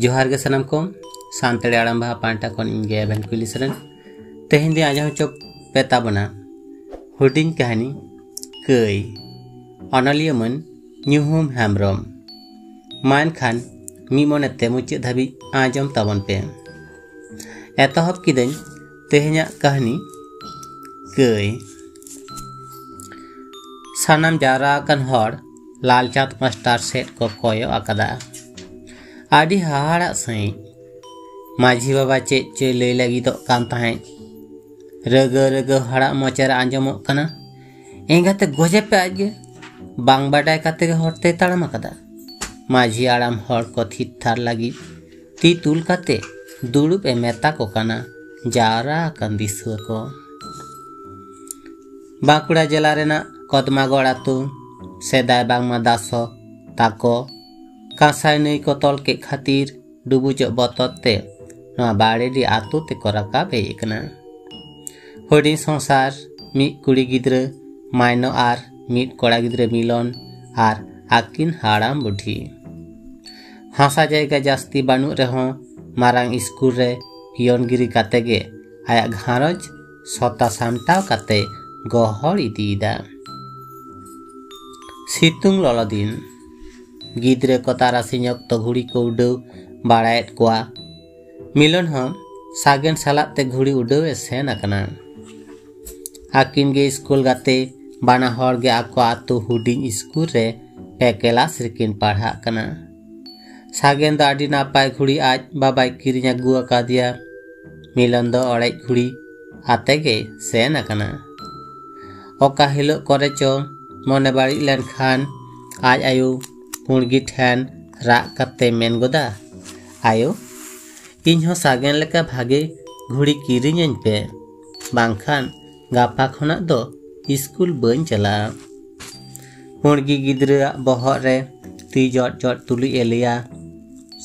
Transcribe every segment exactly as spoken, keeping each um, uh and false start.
ᱡᱚᱦᱟᱨ ᱜᱮ ᱥᱟᱱᱟᱢ ᱠᱚ᱾ ᱥᱟᱱᱛᱟᱲᱤ ᱟᱲᱟᱝ ᱵᱟᱦᱟ ᱯᱟᱦᱴᱟ ᱠᱷᱚᱱ ᱤᱧ ᱜᱮ ᱮᱵᱷᱮᱱ ᱠᱩᱭᱞᱤ ᱥᱚᱨᱮᱱ᱾ ᱛᱮᱦᱮᱧ ᱫᱚᱧ ᱟᱸᱡᱚᱢ ᱦᱚᱪᱚ ᱯᱮ ᱛᱟᱵᱚᱱᱟ ᱦᱩᱰᱤᱧ ᱠᱟᱹᱦᱱᱤ ᱠᱟᱹᱭ, ᱚᱱᱚᱞᱤᱭᱟᱹ ᱢᱟᱹᱱ ᱧᱩᱦᱩᱢ ᱦᱮᱢᱵᱨᱚᱢ᱾ ᱢᱟ ᱮᱱᱠᱷᱟᱱ ᱢᱤᱫ ᱢᱚᱱᱮᱛᱮ ᱢᱩᱪᱟᱹᱫ ᱫᱷᱟᱹᱵᱤᱡ ᱟᱸᱡᱚᱢ ᱛᱟᱵᱚᱱ ᱯᱮ᱾ ᱮᱛᱚᱦᱚᱵ ᱠᱤᱫᱟᱹᱧ ᱛᱮᱦᱮᱧᱟᱜ ᱠᱟᱹᱦᱱᱤ ᱠᱟᱹᱭ᱾ ᱥᱟᱱᱟᱢ ᱡᱟᱣᱨᱟ ᱟᱠᱟᱱ ᱦᱚᱲ ᱞᱟᱞᱪᱟᱸᱫᱽ ᱢᱟᱥᱴᱟᱨ ᱥᱮᱫ ᱠᱚ ᱠᱚᱭᱚᱜ ᱟᱠᱟᱫᱟ᱾ ᱟᱹᱰᱤ ᱦᱟᱦᱟᱲᱟᱜ ᱥᱟᱺᱦᱤᱡ ᱢᱟᱹᱡᱷᱤ ᱵᱟᱵᱟ ᱪᱮᱫ ᱪᱚᱭ ᱞᱟᱹᱭ ᱞᱟᱹᱜᱤᱫᱚᱜ ᱠᱟᱱ ᱛᱟᱦᱮᱸᱫ᱾ ᱨᱟᱹᱜᱟᱹ ᱨᱟᱹᱜᱟᱹ ᱦᱟᱲᱟᱜ ᱢᱚᱪᱟᱨᱮ ᱟᱸᱡᱚᱢᱚᱜ ᱠᱟᱱᱟ, "ᱮᱸᱜᱟᱛᱮ ᱜᱚᱡᱮ ᱯᱮ ᱟᱡᱜᱮ, ᱵᱟᱝ ᱵᱟᱰᱟᱭ ᱠᱟᱛᱮ ᱜᱮ ᱦᱚᱨ ᱛᱮᱭ ᱛᱟᱲᱟᱢ ᱟᱠᱟᱫᱟ᱾" ᱢᱟᱹᱡᱷᱤ ᱦᱟᱲᱟᱢ ᱦᱚᱲ ᱠᱚ ᱛᱷᱤᱨ ᱛᱷᱟᱨ ᱞᱟᱹᱜᱤᱫ ᱛᱤ ᱛᱩᱞ ᱠᱟᱛᱮ ᱫᱩᱲᱩᱵ ᱮ ᱢᱮᱛᱟ ᱠᱚ ᱠᱟᱱᱟ ᱡᱟᱣᱨᱟ ᱟᱠᱟᱱ ᱫᱤᱥᱩᱣᱟᱹ ᱠᱚ᱾ ᱵᱟᱸᱠᱩᱲᱟ ᱡᱮᱞᱟ ᱨᱮᱱᱟᱜ ᱠᱚᱫᱢᱟᱜᱚᱲ ᱟᱹᱛᱩ, ᱥᱮᱫᱟᱭ ᱵᱟᱝᱢᱟ ᱫᱟᱥᱚ ᱛᱟᱠᱚ ᱠᱟᱸᱥᱟᱭ ᱱᱟᱹᱭ ᱠᱚ ᱛᱚᱞ ᱠᱮᱫ ᱠᱷᱟᱹᱛᱤᱨ ᱰᱩᱵᱩᱡᱚᱜ ᱵᱚᱛᱚᱨ ᱛᱮ ᱱᱚᱣᱟ ᱵᱟᱲᱮᱰᱤ ᱟᱹᱛᱩ ᱛᱮᱠᱚ ᱨᱟᱠᱟᱵ ᱦᱮᱡ ᱟᱠᱟᱱᱟ᱾ ᱦᱩᱰᱤᱧ ᱥᱚᱝᱥᱟᱨ, ᱢᱤᱫ ᱠᱩᱲᱤ ᱜᱤᱫᱽᱨᱟᱹ ᱢᱟᱭᱱᱚ ᱟᱨ ᱢᱤᱫ ᱠᱚᱲᱟ ᱜᱤᱫᱽᱨᱟᱹ ᱢᱤᱞᱚᱱ ᱟᱨ ᱟᱹᱠᱤᱱ ᱦᱟᱲᱟᱢ ᱵᱩᱰᱷᱤ᱾ ᱦᱟᱥᱟ ᱡᱟᱭᱜᱟ ᱡᱟᱹᱥᱛᱤ ᱵᱟᱹᱱᱩᱜ ᱨᱮᱦᱚᱸ ᱢᱟᱨᱟᱝ ᱤᱥᱠᱩᱞ ᱨᱮ ᱯᱤᱭᱚᱱᱜᱤᱨᱤ ᱠᱟᱛᱮ ᱜᱮ ᱟᱭᱟᱜ ᱜᱷᱟᱨᱚᱸᱡᱽ ᱥᱚᱛᱟ ᱥᱟᱢᱴᱟᱣ ᱠᱟᱛᱮ ᱜᱚᱦᱚᱲ ᱤᱫᱤᱭᱮᱫᱟ᱾ ᱥᱤᱛᱩᱝ ᱞᱚᱞᱚ ᱫᱤᱱ, ᱜᱤᱫᱽᱨᱟᱹ ᱠᱚ ᱛᱟᱨᱟᱥᱤᱧ ᱚᱠᱛᱚ ᱜᱷᱩᱲᱤ ᱠᱚ ᱩᱰᱟᱹᱣ ᱵᱟᱲᱟᱭᱮᱫ ᱠᱚᱣᱟ᱾ ᱢᱤᱞᱚᱱ ᱦᱚᱸ ᱥᱟᱜᱮᱱ ᱥᱟᱞᱟᱜ ᱛᱮ ᱜᱷᱩᱲᱤ ᱩᱰᱟᱹᱣ ᱮ ᱥᱮᱱ ᱟᱠᱟᱱᱟ᱾ ᱟᱹᱠᱤᱱ ᱜᱮ ᱤᱥᱠᱩᱞ ᱜᱟᱛᱮ, ᱵᱟᱱᱟ ᱦᱚᱲ ᱜᱮ ᱟᱠᱚ ᱟᱹᱛᱩ ᱦᱩᱰᱤᱧ ᱤᱥᱠᱩᱞ ᱨᱮ ᱯᱮ ᱠᱮᱞᱟᱥ ᱨᱮᱠᱤᱱ ᱯᱟᱲᱦᱟᱜ ᱠᱟᱱᱟ᱾ ᱥᱟᱜᱮᱱ ᱫᱚ ᱟᱹᱰᱤ ᱱᱟᱯᱟᱭ ᱜᱷᱩᱲᱤ ᱟᱡ ᱵᱟᱵᱟᱭ ᱠᱤᱨᱤᱧ ᱟᱹᱜᱩ ᱟᱠᱟᱫᱮᱭᱟ᱾ ᱢᱤᱞᱚᱱ ᱫᱚ ᱚᱲᱮᱡ ᱜᱷᱩᱲᱤ ᱟᱛᱮ ᱜᱮᱭ ᱥᱮᱱ ᱟᱠᱟᱱᱟ᱾ ᱚᱠᱟ ᱦᱤᱞᱳᱜ ᱠᱚᱨᱮ ᱪᱚ ᱢᱚᱱᱮ ᱵᱟᱹᱲᱤᱡ ᱞᱮᱱᱠᱷᱟᱱ ᱟᱡ ᱟᱭᱳ ᱯᱩᱬᱜᱤ ᱴᱷᱮᱱ ᱨᱟᱜ ᱠᱟᱛᱮ ᱢᱮᱱ ᱜᱚᱫᱟ, "ᱟᱭᱳ, ᱤᱧ ᱦᱚᱸ ᱥᱟᱜᱮᱱ ᱞᱮᱠᱟ ᱵᱷᱟᱜᱮ ᱜᱷᱩᱲᱤ ᱠᱤᱨᱤᱧᱟᱹᱧ ᱯᱮ, ᱵᱟᱝᱠᱷᱟᱱ ᱜᱟᱯᱟ ᱠᱷᱚᱱᱟᱜ ᱫᱚ ᱤᱥᱠᱩᱞ ᱵᱟᱹᱧ ᱪᱟᱞᱟᱜᱼᱟ᱾" ᱯᱩᱬᱜᱤ ᱜᱤᱫᱽᱨᱟᱹᱣᱟᱜ ᱵᱚᱦᱚᱜ ᱨᱮ ᱛᱤ ᱡᱚᱴ ᱡᱚᱴ ᱛᱩᱞᱩᱡ ᱮ ᱞᱟᱹᱭᱟ,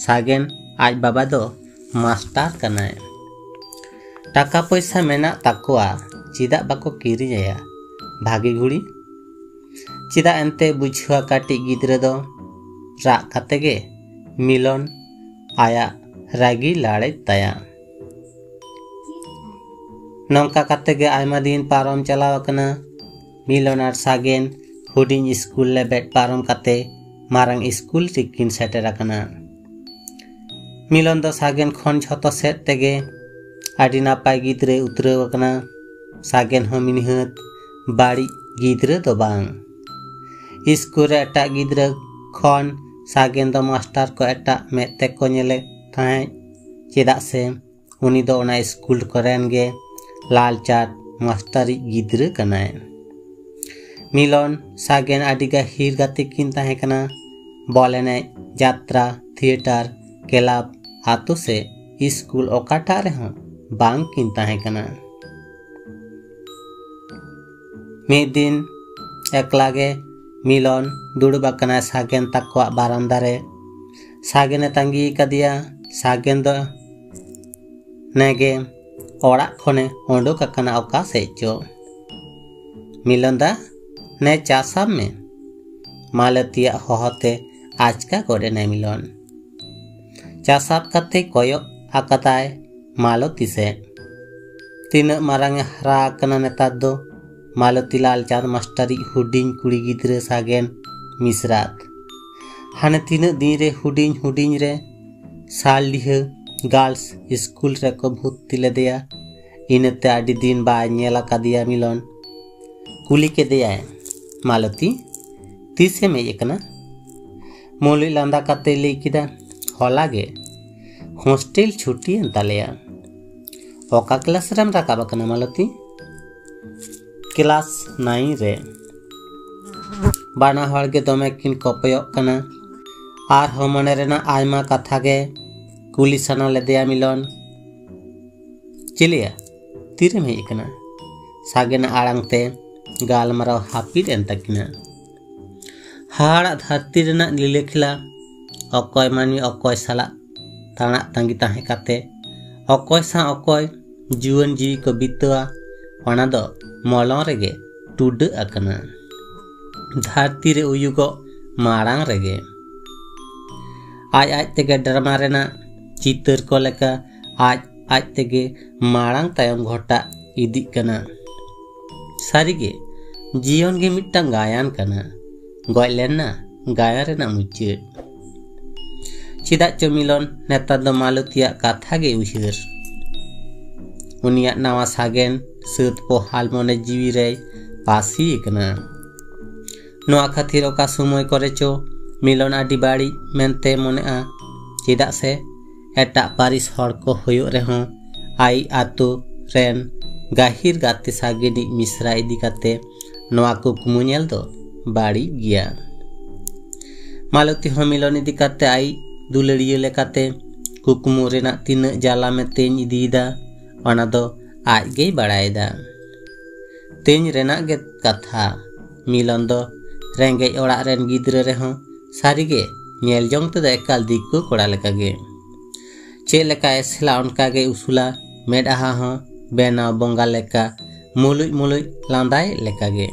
"ᱥᱟᱜᱮᱱ ᱟᱡ ᱵᱟᱵᱟ ᱫᱚ ᱢᱟᱥᱴᱟᱨ ᱠᱟᱱᱟᱭ᱾ ᱴᱟᱠᱟ ᱯᱚᱭᱥᱟ ᱢᱮᱱᱟᱜ ᱛᱟᱠᱚᱣᱟ, ᱪᱮᱫᱟᱜ ᱵᱟᱠᱚ ᱠᱤᱨᱤᱧ ᱟᱭᱟ ᱵᱷᱟᱜᱮ ᱜᱷᱩᱲᱤ?" ᱪᱮᱫᱟᱜ ᱮᱱᱛᱮ ᱵᱩᱡᱷᱟᱹᱣᱟ ᱠᱟᱹᱴᱤᱡ ᱜᱤᱫᱽᱨᱟᱹ ᱫᱚ? ᱨᱟᱜ ᱠᱟᱛᱮ ᱜᱮ ᱢᱤᱞᱚᱱ ᱟᱭᱟᱜ ᱨᱟᱹᱜᱤ ᱞᱟᱲᱮᱡ ᱛᱟᱭᱟ᱾ ᱱᱚᱝᱠᱟ ᱠᱟᱛᱮ ᱜᱮ ᱟᱭᱢᱟ ᱫᱤᱱ ᱯᱟᱨᱚᱢ ᱪᱟᱞᱟᱣ ᱟᱠᱟᱱᱟ᱾ ᱢᱤᱞᱚᱱ ᱟᱨ ᱥᱟᱜᱮᱱ ᱦᱩᱰᱤᱧ ᱥᱠᱩᱞ ᱞᱮᱵᱮᱫ ᱯᱟᱨᱚᱢ ᱠᱟᱛᱮ ᱢᱟᱨᱟᱝ ᱥᱠᱩᱞ ᱨᱮᱠᱤᱱ ᱥᱮᱴᱮᱨ ᱟᱠᱟᱱᱟ᱾ ᱢᱤᱞᱚᱱ ᱫᱚ ᱥᱟᱜᱮᱱ ᱠᱷᱚᱱ ᱡᱷᱚᱛᱚ ᱥᱮᱫ ᱛᱮᱜᱮ ᱟᱹᱰᱤ ᱱᱟᱯᱟᱭ ᱜᱤᱫᱽᱨᱟᱹᱭ ᱩᱛᱨᱟᱹᱣ ᱟᱠᱟᱱᱟ᱾ ᱥᱟᱜᱮᱱ ᱦᱚᱸ ᱢᱤᱱᱦᱟᱹᱛ ᱵᱟᱹᱲᱤᱡ ᱜᱤᱫᱽᱨᱟᱹ ᱫᱚ ᱵᱟᱝ᱾ ᱥᱠᱩᱞ ᱨᱮ ᱮᱴᱟᱜ ᱜᱤᱫᱽᱨᱟᱹ ᱠᱷᱚᱱ ᱥᱟᱜᱮᱱ ᱫᱚ ᱢᱟᱥᱴᱟᱨ ᱠᱚ ᱮᱴᱟᱜ ᱢᱮᱫ ᱛᱮᱠᱚ ᱧᱮᱞᱮ ᱛᱟᱦᱮᱸᱫ, ᱪᱮᱫᱟᱜ ᱥᱮ ᱩᱱᱤ ᱫᱚ ᱚᱱᱟ ᱥᱠᱩᱞ ᱠᱚᱨᱮᱱ ᱜᱮ ᱞᱟᱞᱪᱟᱴ ᱢᱟᱥᱴᱟᱨᱤᱡ ᱜᱤᱫᱽᱨᱟᱹ ᱠᱟᱱᱟᱭ᱾ ᱢᱤᱞᱚᱱ ᱥᱟᱜᱮᱱ ᱟᱹᱰᱤ ᱜᱟᱹᱦᱤᱨ ᱜᱟᱛᱮ ᱠᱤᱱ ᱛᱟᱦᱮᱸ ᱠᱟᱱᱟ᱾ ᱵᱚᱞ ᱮᱱᱮᱡ, ᱡᱟᱛᱨᱟ, ᱛᱷᱤᱭᱮᱴᱟᱨ, ᱠᱞᱟᱵᱽ, ᱟᱛᱳ ᱥᱮ ᱥᱠᱩᱞ ᱚᱠᱟᱴᱟᱜ ᱨᱮᱦᱚᱸ ᱵᱟᱝ ᱠᱤᱱ ᱛᱟᱦᱮᱸ ᱠᱟᱱᱟ᱾ ᱢᱤᱫ ᱫᱤᱱ ᱮᱠᱞᱟ ᱜᱮ ᱢᱤᱞᱚᱱ ᱫᱩᱲᱩᱵ ᱟᱠᱟᱱᱟᱭ ᱥᱟᱜᱮᱱ ᱛᱟᱠᱚᱣᱟᱜ ᱵᱟᱨᱟᱱᱫᱟ ᱨᱮ᱾ ᱥᱟᱜᱮᱱᱮ ᱛᱟᱺᱜᱤ ᱠᱟᱫᱮᱭᱟ᱾ ᱥᱟᱜᱮᱱ ᱫᱚ ᱱᱮᱜᱮ ᱚᱲᱟᱜ ᱠᱷᱚᱱᱮ ᱚᱰᱚᱠ ᱟᱠᱟᱱᱟ ᱚᱠᱟ ᱥᱮᱫ ᱪᱚ᱾ "ᱢᱤᱞᱚᱱ ᱫᱟ, ᱱᱮ ᱪᱟ ᱥᱟᱵ ᱢᱮ," ᱢᱟᱞᱚᱛᱤᱭᱟᱜ ᱦᱚᱦᱚᱛᱮ ᱟᱪᱠᱟ ᱜᱚᱫ ᱮᱱᱟᱭ ᱢᱤᱞᱚᱱ᱾ ᱪᱟ ᱥᱟᱵ ᱠᱟᱛᱮ ᱠᱚᱭᱚᱜ ᱟᱠᱟᱫᱟᱭ ᱢᱟᱞᱚᱛᱤ ᱥᱮᱫ᱾ ᱛᱤᱱᱟᱹᱜ ᱢᱟᱨᱟᱝ ᱮ ᱦᱟᱨᱟ ᱟᱠᱟᱱᱟ ᱱᱮᱛᱟᱨ ᱫᱚ ᱢᱟᱞᱚᱛᱤ ᱞᱟᱞᱪᱟᱸᱫᱽ ᱢᱟᱥᱴᱟᱨᱤᱡ ᱦᱩᱰᱤᱧ ᱠᱩᱲᱤ ᱜᱤᱫᱽᱨᱟᱹ ᱥᱟᱜᱮᱱ ᱢᱤᱥᱨᱟᱛ᱾ ᱦᱟᱱᱮ ᱛᱤᱱᱟᱹᱜ ᱫᱤᱱ ᱨᱮ ᱦᱩᱰᱤᱧ ᱦᱩᱰᱤᱧ ᱨᱮ ᱥᱟᱞᱰᱤᱦᱟᱹ ᱜᱟᱨᱞᱥ ᱥᱠᱩᱞ ᱨᱮᱠᱚ ᱵᱷᱩᱨᱛᱤ ᱞᱮᱫᱮᱭᱟ᱾ ᱤᱱᱟᱹᱛᱮ ᱟᱹᱰᱤ ᱫᱤᱱ ᱵᱟᱭ ᱧᱮᱞ ᱟᱠᱟᱫᱮᱭᱟ ᱢᱤᱞᱚᱱ᱾ ᱠᱩᱞᱤ ᱠᱮᱫᱮᱭᱟᱭ, "ᱢᱟᱞᱚᱛᱤ, ᱛᱤᱥᱮᱢ ᱦᱮᱡ ᱟᱠᱟᱱᱟ?" ᱢᱩᱞᱩᱡ ᱞᱟᱸᱫᱟ ᱠᱟᱛᱮ ᱞᱟᱹᱭ ᱠᱮᱫᱟ, "ᱦᱚᱞᱟ ᱜᱮ᱾ ᱦᱳᱥᱴᱮᱞ ᱪᱷᱩᱴᱤᱭᱮᱱ ᱛᱟᱞᱮᱭᱟ᱾" "ᱚᱠᱟ ᱠᱞᱟᱥ ᱨᱮᱢ ᱨᱟᱠᱟᱵ ᱟᱠᱟᱱᱟ ᱢᱟᱞᱚᱛᱤ?" "ᱠᱞᱟᱥ ᱱᱟᱭᱤᱱ ᱨᱮ᱾" ᱵᱟᱱᱟ ᱦᱚᱲ ᱜᱮ ᱫᱚᱢᱮ ᱠᱤᱱ ᱠᱚᱯᱚᱭᱚᱜ ᱠᱟᱱᱟ᱾ ᱟᱨᱦᱚᱸ ᱢᱚᱱᱮ ᱨᱮᱱᱟᱜ ᱟᱭᱢᱟ ᱠᱟᱛᱷᱟ ᱜᱮ ᱠᱩᱞᱤ ᱥᱟᱱᱟ ᱞᱮᱫᱮᱭᱟ ᱢᱤᱞᱚᱱ᱾ "ᱪᱮᱞᱮᱭᱟ, ᱛᱤᱨᱮᱢ ᱦᱮᱡ ᱟᱠᱟᱱᱟ?" ᱥᱟᱜᱮᱱᱟᱜ ᱟᱲᱟᱝ ᱛᱮ ᱜᱟᱞᱢᱟᱨᱟᱣ ᱦᱟᱹᱯᱤᱫ ᱮᱱ ᱛᱟᱹᱠᱤᱱᱟ᱾ ᱦᱟᱦᱟᱲᱟᱜ ᱫᱷᱟᱹᱨᱛᱤ ᱨᱮᱱᱟᱜ ᱞᱤᱞᱟᱹᱠᱷᱤᱞᱟ, ᱚᱠᱚᱭ ᱢᱟᱹᱱᱢᱤ ᱚᱠᱚᱭ ᱥᱟᱞᱟᱜ ᱛᱟᱬᱟᱜ ᱛᱟᱺᱜᱤ ᱛᱟᱦᱮᱸ ᱠᱟᱛᱮ ᱚᱠᱚᱭ ᱥᱟᱶ ᱚᱠᱚᱭ ᱡᱩᱣᱟᱹᱱ ᱡᱤᱣᱤ ᱠᱚ ᱵᱤᱛᱟᱹᱣᱟ, ᱚᱱᱟ ᱫᱚ ᱢᱚᱞᱚᱝ ᱨᱮᱜᱮ ᱴᱩᱰᱟᱹᱜ ᱟᱠᱟᱱᱟ᱾ ᱫᱷᱟᱹᱨᱛᱤ ᱨᱮ ᱩᱭᱩᱜᱚᱜ ᱢᱟᱲᱟᱝ ᱨᱮᱜᱮ᱾ ᱟᱡ ᱟᱡ ᱛᱮᱜᱮ ᱰᱨᱟᱢᱟ ᱨᱮᱱᱟᱜ ᱪᱤᱛᱟᱹᱨ ᱠᱚ ᱞᱮᱠᱟ ᱟᱡ ᱟᱡ ᱛᱮᱜᱮ ᱢᱟᱲᱟᱝ ᱛᱟᱭᱚᱢ ᱜᱷᱚᱴᱟᱜ ᱤᱫᱤᱜ ᱠᱟᱱᱟ᱾ ᱥᱟᱹᱨᱤᱜᱮ, ᱡᱤᱭᱚᱱ ᱜᱮ ᱢᱤᱫᱴᱟᱝ ᱜᱟᱭᱟᱱ ᱠᱟᱱᱟ᱾ ᱜᱚᱡ ᱞᱮᱱᱟ ᱜᱟᱭᱟᱱ ᱨᱮᱱᱟᱜ ᱢᱩᱪᱟᱹᱫ᱾ ᱪᱮᱫᱟᱜ ᱪᱚ ᱢᱤᱞᱚᱱ ᱱᱮᱛᱟᱨ ᱫᱚ ᱢᱟᱞᱚᱛᱤᱭᱟᱜ ᱠᱟᱛᱷᱟ ᱜᱮ ᱩᱭᱦᱟᱹᱨ᱾ ᱩᱱᱤᱭᱟᱜ ᱱᱟᱣᱟ ᱥᱟᱜᱮᱱ ᱥᱟᱹᱛ ᱯᱚᱦᱟᱞ ᱢᱚᱱᱮ ᱡᱤᱣᱤ ᱨᱮᱭ ᱯᱟᱹᱥᱤ ᱟᱠᱟᱱᱟ᱾ ᱱᱚᱣᱟ ᱠᱷᱟᱹᱛᱤᱨ ᱚᱠᱟ ᱥᱚᱢᱚᱭ ᱠᱚᱨᱮ ᱪᱚ ᱢᱤᱞᱚᱱ ᱟᱹᱰᱤ ᱵᱟᱹᱲᱤᱡ ᱢᱮᱱᱛᱮ ᱢᱚᱱᱮᱜᱼᱟ᱾ ᱪᱮᱫᱟᱜ ᱥᱮ ᱮᱴᱟᱜ ᱯᱟᱹᱨᱤᱥ ᱦᱚᱲ ᱠᱚ ᱦᱩᱭᱩᱜ ᱨᱮᱦᱚᱸ ᱟᱭ ᱟᱛᱳ ᱨᱮᱱ ᱜᱟᱹᱦᱤᱨ ᱜᱟᱛᱮ ᱥᱟᱜᱮᱱᱤᱡ ᱢᱤᱥᱨᱟ ᱤᱫᱤ ᱠᱟᱛᱮ ᱱᱚᱣᱟ ᱠᱩᱠᱢᱩ ᱧᱮᱞ ᱫᱚ ᱵᱟᱹᱲᱤᱡ ᱜᱮᱭᱟ᱾ ᱢᱟᱞᱚᱛᱤ ᱦᱚᱸ ᱢᱤᱞᱚᱱ ᱤᱫᱤ ᱠᱟᱛᱮ ᱟᱭ ᱫᱩᱞᱟᱹᱲᱤᱭᱟᱹ ᱞᱮᱠᱟᱛᱮ ᱠᱩᱠᱢᱩ ᱨᱮᱱᱟᱜ ᱛᱤᱱᱟᱹᱜ ᱡᱟᱞᱟᱢᱮ ᱛᱮᱧ ᱤᱫᱤᱭᱮᱫᱟ, ᱚᱱᱟ ᱫᱚ ᱟᱡ ᱜᱮᱭ ᱵᱟᱲᱟᱭᱮᱫᱟ᱾ ᱛᱮᱧ ᱨᱮᱱᱟᱜ ᱜᱮ ᱠᱟᱛᱷᱟ, ᱢᱤᱞᱚᱱ ᱫᱚ ᱨᱮᱸᱜᱮᱡ ᱚᱲᱟᱜ ᱨᱮᱱ ᱜᱤᱫᱽᱨᱟᱹ ᱨᱮᱦᱚᱸ ᱥᱟᱹᱨᱤᱜᱮ ᱧᱮᱞ ᱡᱚᱝ ᱛᱮᱫᱚ ᱮᱠᱟᱞ ᱫᱤᱠᱩ ᱠᱚᱲᱟ ᱞᱮᱠᱟᱜᱮ᱾ ᱪᱮᱫ ᱞᱮᱠᱟ ᱮᱥᱮᱞᱟ ᱚᱱᱠᱟᱜᱮ ᱩᱥᱩᱞᱟ, ᱢᱮᱫᱦᱟ ᱦᱚᱸ ᱵᱮᱱᱟᱣ ᱵᱚᱸᱜᱟ ᱞᱮᱠᱟ ᱢᱩᱞᱩᱡ ᱢᱩᱞᱩᱡ ᱞᱟᱸᱫᱟᱭᱮᱫ ᱞᱮᱠᱟᱜᱮ᱾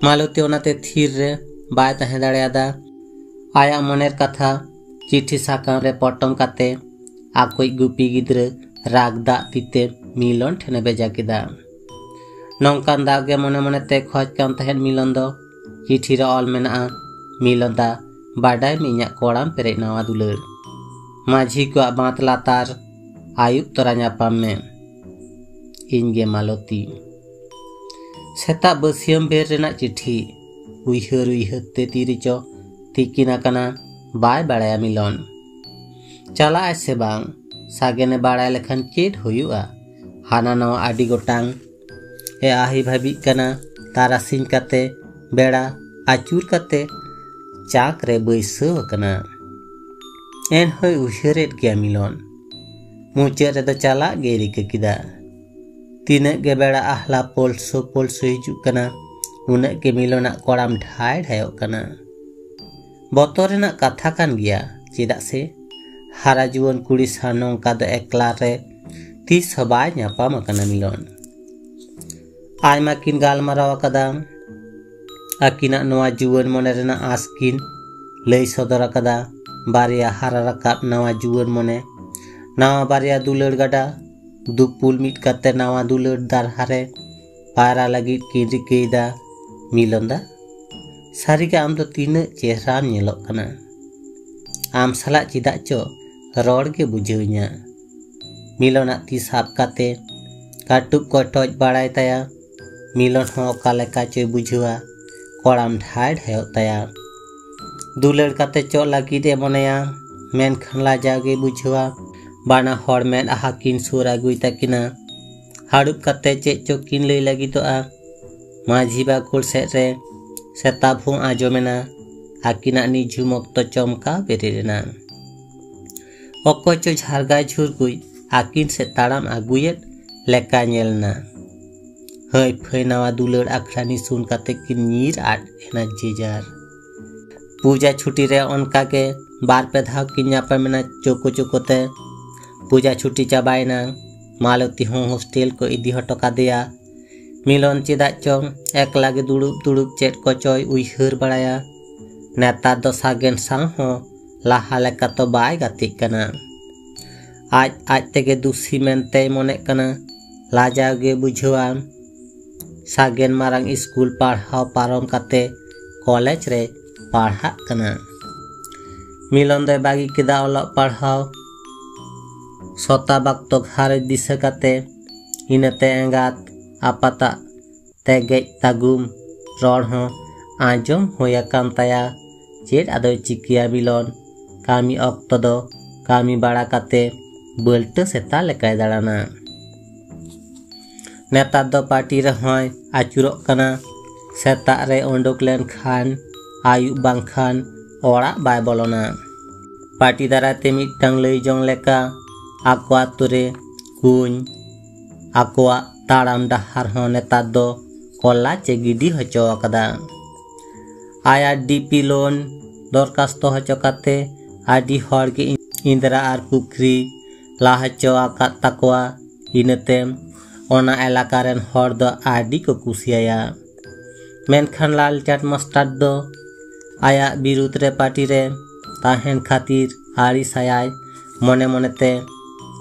ᱢᱟᱞᱚᱛᱤ ᱚᱱᱟᱛᱮ ᱛᱷᱤᱨ ᱨᱮ ᱵᱟᱭ ᱛᱟᱦᱮᱸ ᱫᱟᱲᱮᱭᱟᱫᱟ᱾ ᱟᱭᱟᱜ ᱢᱚᱱᱮᱨ ᱠᱟᱛᱷᱟ ᱪᱤᱴᱷᱤ ᱥᱟᱠᱟᱢ ᱨᱮ ᱯᱚᱴᱚᱢ ᱠᱟᱛᱮ ᱟᱠᱚᱭᱤᱡ ᱜᱩᱯᱤ ᱜᱤᱫᱽᱨᱟᱹ ᱨᱟᱜᱽ ᱫᱟᱜ ᱛᱤᱛᱮ ᱢᱤᱞᱚᱱ ᱴᱷᱮᱱᱮ ᱵᱷᱮᱡᱟ ᱠᱮᱫᱟ᱾ ᱱᱚᱝᱠᱟᱱ ᱫᱟᱜ ᱜᱮ ᱢᱚᱱᱮ ᱢᱚᱱᱮᱛᱮ ᱠᱷᱚᱡ ᱠᱟᱱ ᱛᱟᱦᱮᱸᱫ ᱢᱤᱞᱚᱱ ᱫᱚ᱾ ᱪᱤᱴᱷᱤ ᱨᱮ ᱚᱞ ᱢᱮᱱᱟᱜᱼᱟ, "ᱢᱤᱞᱚᱱ ᱫᱟ, ᱵᱟᱰᱟᱭ ᱢᱮ ᱤᱧᱟᱹᱜ ᱠᱚᱲᱟᱢ ᱯᱮᱨᱮᱡ ᱱᱟᱣᱟ ᱫᱩᱞᱟᱹᱲ᱾ ᱢᱟᱹᱡᱷᱤ ᱠᱚᱣᱟᱜ ᱵᱟᱸᱫ ᱞᱟᱛᱟᱨ ᱟᱹᱭᱩᱵ ᱛᱚᱨᱟ ᱧᱟᱯᱟᱢ ᱢᱮ᱾ ᱤᱧ ᱜᱮ ᱢᱟᱞᱚᱛᱤ᱾" ᱥᱮᱛᱟᱜ ᱵᱟᱹᱥᱭᱟᱹᱢ ᱵᱮᱨ ᱨᱮᱱᱟᱜ ᱪᱤᱴᱷᱤ᱾ ᱩᱭᱦᱟᱹᱨ ᱩᱭᱦᱟᱹᱨ ᱛᱮ ᱛᱤᱨᱮᱪᱚ ᱛᱤᱠᱤᱱ ᱟᱠᱟᱱᱟ, ᱵᱟᱭ ᱵᱟᱲᱟᱭᱟ ᱢᱤᱞᱚᱱ᱾ ᱪᱟᱞᱟᱜ ᱟᱭ ᱥᱮ ᱵᱟᱝ? ᱥᱟᱜᱮᱱᱮ ᱵᱟᱲᱟᱭ ᱞᱮᱠᱷᱟᱱ ᱪᱮᱫ ᱦᱩᱭᱩᱜᱼᱟ? ᱦᱟᱱᱟ ᱱᱟᱣᱟ ᱟᱹᱰᱤ ᱜᱚᱴᱟᱝ ᱮ ᱟᱹᱦᱤ ᱵᱷᱟᱹᱵᱤᱜ ᱠᱟᱱᱟ᱾ ᱛᱟᱨᱟᱥᱤᱧ ᱠᱟᱛᱮ ᱵᱮᱲᱟ ᱟᱹᱪᱩᱨ ᱠᱟᱛᱮ ᱪᱟᱸᱠ ᱨᱮ ᱵᱟᱹᱭᱥᱟᱹᱣ ᱟᱠᱟᱱᱟ᱾ ᱮᱱᱦᱚᱸᱭ ᱩᱭᱦᱟᱹᱨᱮᱫ ᱜᱮᱭᱟ ᱢᱤᱞᱚᱱ᱾ ᱢᱩᱪᱟᱹᱫ ᱨᱮᱫᱚ ᱪᱟᱞᱟᱜ ᱜᱮᱭ ᱨᱤᱠᱟᱹ ᱠᱮᱫᱟ᱾ ᱛᱤᱱᱟᱹᱜ ᱜᱮ ᱵᱮᱲᱟ ᱟᱦᱞᱟ ᱯᱚᱞᱥᱚ ᱯᱚᱞᱥᱚ ᱦᱤᱡᱩᱜ ᱠᱟᱱᱟ, ᱩᱱᱟᱹᱜ ᱜᱮ ᱢᱤᱞᱚᱱᱟᱜ ᱠᱚᱲᱟᱢ ᱰᱷᱟᱭ ᱰᱷᱟᱭᱚᱜ ᱠᱟᱱᱟ᱾ ᱵᱚᱛᱚᱨ ᱨᱮᱱᱟᱜ ᱠᱟᱛᱷᱟ ᱠᱟᱱ ᱜᱮᱭᱟ, ᱪᱮᱫᱟᱜ ᱥᱮ ᱦᱟᱨᱟ ᱡᱩᱣᱟᱹᱱ ᱠᱩᱲᱤ ᱥᱟᱶ ᱱᱚᱝᱠᱟ ᱫᱚ ᱮᱠᱞᱟ ᱨᱮ ᱛᱤᱥ ᱦᱚᱸ ᱵᱟᱭ ᱧᱟᱯᱟᱢ ᱟᱠᱟᱱᱟ ᱢᱤᱞᱚᱱ᱾ ᱟᱭᱢᱟ ᱠᱤᱱ ᱜᱟᱞᱢᱟᱨᱟᱣ ᱟᱠᱟᱫᱟ᱾ ᱟᱹᱠᱤᱱᱟᱜ ᱱᱚᱣᱟ ᱡᱩᱣᱟᱹᱱ ᱢᱚᱱᱮ ᱨᱮᱱᱟᱜ ᱟᱸᱥ ᱠᱤᱱ ᱞᱟᱹᱭ ᱥᱚᱫᱚᱨ ᱟᱠᱟᱫᱟ᱾ ᱵᱟᱨᱭᱟ ᱦᱟᱨᱟ ᱨᱟᱠᱟᱵ ᱱᱟᱣᱟ ᱡᱩᱣᱟᱹᱱ ᱢᱚᱱᱮ, ᱱᱟᱣᱟ ᱵᱟᱨᱭᱟ ᱫᱩᱞᱟᱹᱲ ᱜᱟᱰᱟ, ᱫᱩᱯᱩᱞ ᱢᱤᱫ ᱠᱟᱛᱮ ᱱᱟᱣᱟ ᱫᱩᱞᱟᱹᱲ ᱫᱟᱨᱦᱟ ᱨᱮ ᱯᱟᱭᱨᱟ ᱞᱟᱹᱜᱤᱫ ᱠᱤᱱ ᱨᱤᱠᱟᱹᱭᱮᱫᱟ᱾ ᱢᱤᱞᱚᱱ ᱫᱟ, ᱥᱟᱹᱨᱤᱜᱮ ᱟᱢ ᱫᱚ ᱛᱤᱱᱟᱹᱜ ᱪᱮᱦᱨᱟᱢ ᱧᱮᱞᱚᱜ ᱠᱟᱱᱟ᱾ ᱟᱢ ᱥᱟᱞᱟᱜ ᱪᱮᱫᱟᱜ ᱪᱚ ᱨᱚᱲ ᱜᱮ ᱵᱩᱡᱷᱟᱹᱣᱤᱧᱟ᱾ ᱢᱤᱞᱚᱱᱟᱜ ᱛᱤ ᱥᱟᱵ ᱠᱟᱛᱮ ᱠᱟᱹᱴᱩᱵ ᱠᱚ ᱴᱚᱡ ᱵᱟᱲᱟᱭ ᱛᱟᱭᱟ᱾ ᱢᱤᱞᱚᱱ ᱦᱚᱸ ᱚᱠᱟ ᱞᱮᱠᱟ ᱪᱚᱭ ᱵᱩᱡᱷᱟᱹᱣᱟ, ᱠᱚᱲᱟᱢ ᱰᱷᱟᱭ ᱰᱷᱟᱭᱚᱜ ᱛᱟᱭᱟ᱾ ᱫᱩᱞᱟᱹᱲ ᱠᱟᱛᱮ ᱪᱚᱜ ᱞᱟᱹᱜᱤᱫ ᱮ ᱢᱚᱱᱮᱭᱟ, ᱢᱮᱱᱠᱷᱟᱱ ᱞᱟᱡᱟᱣ ᱜᱮ ᱵᱩᱡᱷᱟᱹᱣᱟ᱾ ᱵᱟᱱᱟ ᱦᱚᱲ ᱢᱮᱫ ᱟᱦᱟ ᱠᱤᱱ ᱥᱩᱨ ᱟᱹᱜᱩᱭ ᱛᱟᱹᱠᱤᱱᱟ᱾ ᱦᱟᱹᱲᱩᱵ ᱠᱟᱛᱮ ᱪᱮᱫ ᱪᱚ ᱠᱤᱱ ᱞᱟᱹᱭ ᱞᱟᱹᱜᱤᱫᱚᱜᱼᱟ᱾ ᱢᱟᱹᱡᱷᱤ ᱵᱟᱠᱷᱳᱞ ᱥᱮᱫ ᱨᱮ ᱥᱮᱛᱟ ᱵᱷᱚᱸ ᱟᱸᱡᱚᱢᱮᱱᱟ᱾ ᱟᱹᱠᱤᱱᱟᱜ ᱱᱤᱡᱷᱩᱢ ᱚᱠᱛᱚ ᱪᱚᱢᱠᱟᱣ ᱵᱮᱨᱮᱫ ᱮᱱᱟ᱾ ᱚᱠᱚᱭ ᱪᱚ ᱡᱷᱟᱨᱜᱟᱭ ᱡᱷᱩᱨᱜᱩᱭ ᱟᱹᱠᱤᱱ ᱥᱮᱫ ᱛᱟᱲᱟᱢ ᱟᱹᱜᱩᱭᱮᱫ ᱞᱮᱠᱟ ᱧᱮᱞ ᱮᱱᱟ᱾ ᱦᱟᱹᱭ ᱯᱷᱟᱹᱭ ᱱᱟᱣᱟ ᱫᱩᱞᱟᱹᱲ ᱟᱠᱷᱲᱟ ᱱᱤᱥᱩᱱ ᱠᱟᱛᱮ ᱠᱤᱱ ᱧᱤᱨ ᱟᱫ ᱮᱱᱟ ᱡᱮᱡᱟᱨ᱾ ᱯᱩᱡᱟ ᱪᱷᱩᱴᱤ ᱨᱮ ᱚᱱᱠᱟ ᱜᱮ ᱵᱟᱨ ᱯᱮ ᱫᱷᱟᱣ ᱠᱤᱱ ᱧᱟᱯᱟᱢᱮᱱᱟ ᱪᱳᱠᱳ ᱪᱳᱠᱳ ᱛᱮ᱾ ᱯᱩᱡᱟ ᱪᱷᱩᱴᱤ ᱪᱟᱵᱟᱭᱮᱱᱟ᱾ ᱢᱟᱞᱚᱛᱤ ᱦᱚᱸ ᱦᱳᱥᱴᱮᱞ ᱠᱚ ᱤᱫᱤ ᱦᱚᱴᱚ ᱠᱟᱫᱮᱭᱟ᱾ ᱢᱤᱞᱚᱱ ᱪᱮᱫᱟᱜ ᱪᱚᱝ ᱮᱠᱞᱟ ᱜᱮ ᱫᱩᱲᱩᱵ ᱫᱩᱲᱩᱵ ᱪᱮᱫ ᱠᱚᱪᱚᱭ ᱩᱭᱦᱟᱹᱨ ᱵᱟᱲᱟᱭᱟ᱾ ᱱᱮᱛᱟᱨ ᱫᱚ ᱥᱟᱜᱮᱱ ᱥᱟᱶ ᱦᱚᱸ ᱞᱟᱦᱟ ᱞᱮᱠᱟ ᱛᱚ ᱵᱟᱭ ᱜᱟᱛᱮᱜ ᱠᱟᱱᱟ᱾ ᱟᱡ ᱟᱡ ᱛᱮᱜᱮ ᱫᱩᱥᱤ ᱢᱮᱱᱛᱮᱭ ᱢᱚᱱᱮᱜ ᱠᱟᱱᱟ᱾ ᱞᱟᱡᱟᱣ ᱜᱮ ᱵᱩᱡᱷᱟᱹᱣᱟ᱾ ᱥᱟᱜᱮᱱ ᱢᱟᱨᱟᱝ ᱥᱠᱩᱞ ᱯᱟᱲᱦᱟᱣ ᱯᱟᱨᱚᱢ ᱠᱟᱛᱮ ᱠᱚᱞᱮᱡᱽ ᱨᱮ ᱯᱟᱲᱦᱟᱜ ᱠᱟᱱᱟ᱾ ᱢᱤᱞᱚᱱ ᱫᱚᱭ ᱵᱟᱹᱜᱤ ᱠᱮᱫᱟ ᱚᱞᱚᱜ ᱯᱟᱲᱦᱟᱣ᱾ ᱥᱚᱛᱟ ᱵᱟᱠᱛᱚ ᱜᱷᱟᱨᱚᱸᱡᱽ ᱫᱤᱥᱟᱹ ᱠᱟᱛᱮ, ᱤᱱᱟᱹᱛᱮ ᱮᱸᱜᱟᱛ ᱟᱯᱟᱛᱟᱜ ᱛᱮᱜᱮᱡ ᱛᱟᱹᱜᱩᱢ ᱨᱚᱲ ᱦᱚᱸ ᱟᱸᱡᱚᱢ ᱦᱩᱭ ᱟᱠᱟᱱ ᱛᱟᱭᱟ᱾ ᱪᱮᱫ ᱟᱫᱚᱭ ᱪᱤᱠᱟᱹᱭᱟ ᱢᱤᱞᱚᱱ? ᱠᱟᱹᱢᱤ ᱚᱠᱛᱚ ᱫᱚ ᱠᱟᱹᱢᱤ ᱵᱟᱲᱟ ᱠᱟᱛᱮ ᱵᱟᱹᱞᱴᱟᱹ ᱥᱮᱛᱟ ᱞᱮᱠᱟᱭ ᱫᱟᱬᱟᱱᱟ᱾ ᱱᱮᱛᱟᱨ ᱫᱚ ᱯᱟᱨᱴᱤ ᱨᱮᱦᱚᱸᱭ ᱟᱹᱪᱩᱨᱚᱜ ᱠᱟᱱᱟ᱾ ᱥᱮᱛᱟᱜ ᱨᱮ ᱩᱰᱩᱠ ᱞᱮᱱᱠᱷᱟᱱ ᱟᱹᱭᱩᱵ ᱵᱟᱝᱠᱷᱟᱱ ᱚᱲᱟᱜ ᱵᱟᱭ ᱵᱚᱞᱚᱱᱟ᱾ ᱯᱟᱨᱴᱤ ᱫᱟᱨᱟᱭ ᱛᱮ ᱢᱤᱫᱴᱟᱝ ᱞᱟᱹᱭ ᱡᱚᱝ ᱞᱮᱠᱟ ᱟᱠᱚ ᱟᱛᱳ ᱨᱮ ᱠᱩᱧ, ᱟᱠᱚᱣᱟᱜ ᱛᱟᱲᱟᱢ ᱰᱟᱦᱟᱨ ᱦᱚᱸ ᱱᱮᱛᱟᱨ ᱫᱚ ᱠᱚ ᱞᱟᱪ ᱮ ᱜᱤᱰᱤ ᱦᱚᱪᱚ ᱟᱠᱟᱫᱟ᱾ ᱟᱭᱟᱨ ᱰᱤᱯᱤ ᱞᱳᱱ ᱫᱚᱨᱠᱟᱥᱛᱚ ᱦᱚᱪᱚ ᱠᱟᱛᱮ ᱟᱹᱰᱤ ᱦᱚᱲ ᱜᱮ ᱤᱱᱫᱨᱟ ᱟᱨ ᱯᱩᱠᱷᱨᱤ ᱞᱟ ᱦᱚᱪᱚ ᱟᱠᱟᱫ ᱛᱟᱠᱚᱣᱟ᱾ ᱤᱱᱟᱹᱛᱮ ᱚᱱᱟ ᱮᱞᱟᱠᱟ ᱨᱮᱱ ᱦᱚᱲ ᱫᱚ ᱟᱹᱰᱤ ᱠᱚ ᱠᱩᱥᱤᱭᱟᱭᱟ᱾ ᱢᱮᱱᱠᱷᱟᱱ ᱞᱟᱞᱪᱟᱴ ᱢᱟᱥᱴᱟᱨ ᱫᱚ ᱟᱭᱟᱜ ᱵᱤᱨᱩᱫᱽ ᱨᱮ ᱯᱟᱨᱴᱤ ᱨᱮ ᱛᱟᱦᱮᱱ ᱠᱷᱟᱹᱛᱤᱨ ᱟᱹᱲᱤᱥᱟᱭᱟᱭ ᱢᱚᱱᱮ ᱢᱚᱱᱮᱛᱮ᱾